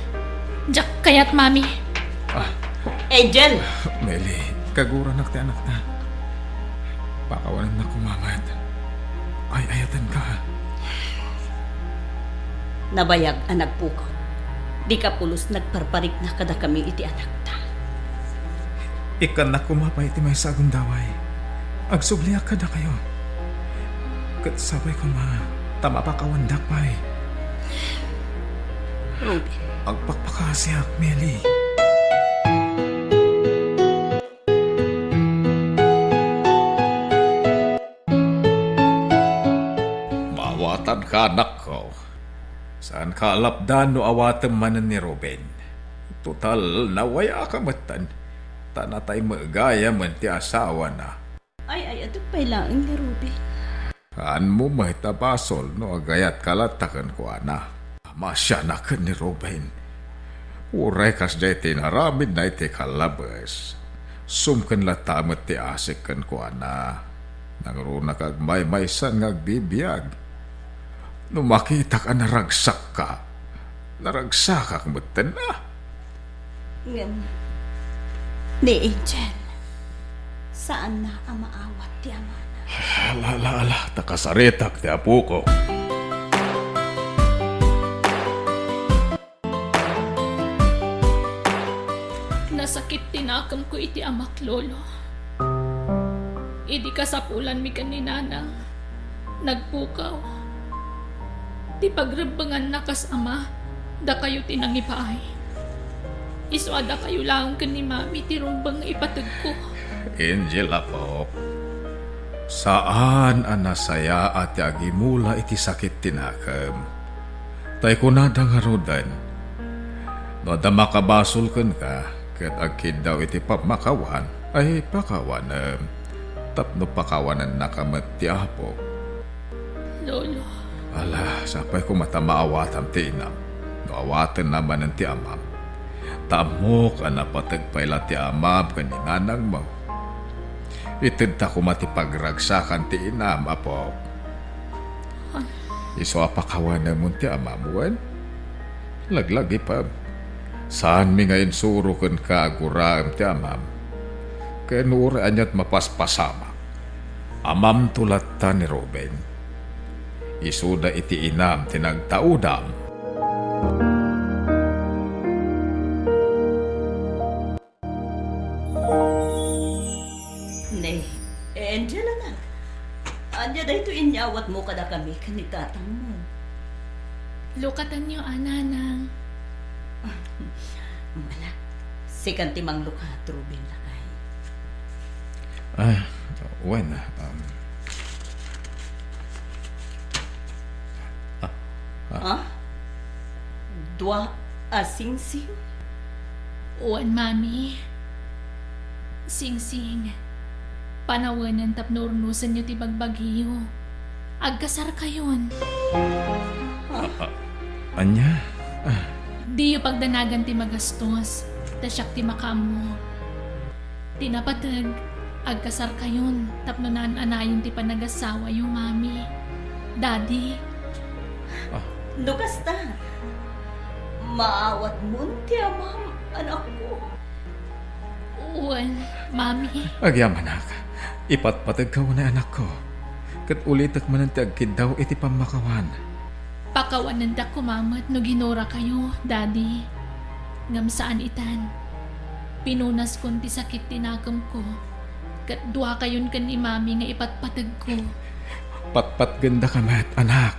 Diak kayat, Mami. Ah. Angel! Meli, kaguranak ti anakta. Pakawanennak koma met. Ay-ayatenka. Nabayag a nagpukaw. Dika pulos nagparparikna kadakami iti anakta. Ikkannak koma pay ti maysa a gundaway. Agsubliak kadakayo. Ket sapay koma ta mapakawandak pay. Ruben. Agpakpakaasiak, Meli. Maawatanka, anakko. Saanka a lapdan no awatem manen ni Ruben. Total, nawayaak metten. Ta natay met gayamen ti asawana. Ay-ayatek pay laeng ni Ruben. Saanmo met a basol no agayatka latta kenkuana. Masianak ken ni Ruben. Uray kasdiay ti inaramidna iti kallabes, sumken latta met ti asik kenkuana. Nangruna ka agmaymaysan nga agbibiag. No makitak a naragsakka, naragsakak metten a. Ngem ni Angel, saanna a maawat ti amana. Ala, ala, ala, ta kasaritak ti apoko. Nasakit ti nakemko iti amak, Lolo. Idi kasapulanmi ken ni Nanang, nagpukaw. Ti pagrebbenganna kas ama, dakayo ti nangibaay. Isu a dakayo laeng ken ni Mami ti rumbeng nga ipategko. Angel, apok, saan a nasayaat ti agimula iti sakit ti nakem. Tay kunada ngaruden, no adda makabasol kenka ket agkiddaw iti pammakawan, ay pakawanem tapno pakawanennaka met ti apok. Lolo. Ala, sapay koma ta maawatam ti inam, no awatenna manen ti amam. Ta ammok a napateg pay la ti amam ken ni nanangmo. Itedta koma ti pagragsakan ti inam, apok. Isu a pakawanemon ti amam wen? Laglagipem. Saanmi nga insuro kenka a guraem ti amam. Ken uray ania't mapaspasamak, amamto latta ni Ruben. Isuda iti inam ti nagtaudam. Ne, Angel, anak, ania daytoy inyawatmo kadakami ken ni tatangmo? Lukatanyo a, nanang. Ala, sikan ti manglukat, Ruben, lakay. Ah, wen, um, ah, ah. Ah? Dua a singsing? Wen, Mami. Singsing, panawenen tapno urnosenyo ti bagbagiyo. Agkasarkayon. Ah, ah, ania? Ah. Diyo pagdanagan ti magastos, ta siak ti makaammo. Ti napateg, agkasarkayon tapno naan-anayon ti panagasawayo, Mami, Daddy. Ah. No kasta, maawatmon ti amam, anakko. Wen, Mami. Agyamanak, ipatpategka unay, anakko, ket ulitek manen ti agkiddaw iti pammakawan. Pakawanendak koma met no ginurakayo, Daddy. Ngem saan itan. Pinunaskon ti sakit ti nakemko, ket duakayon ken ni Mami nga ipatpategko. Patpatgendaka met, anak.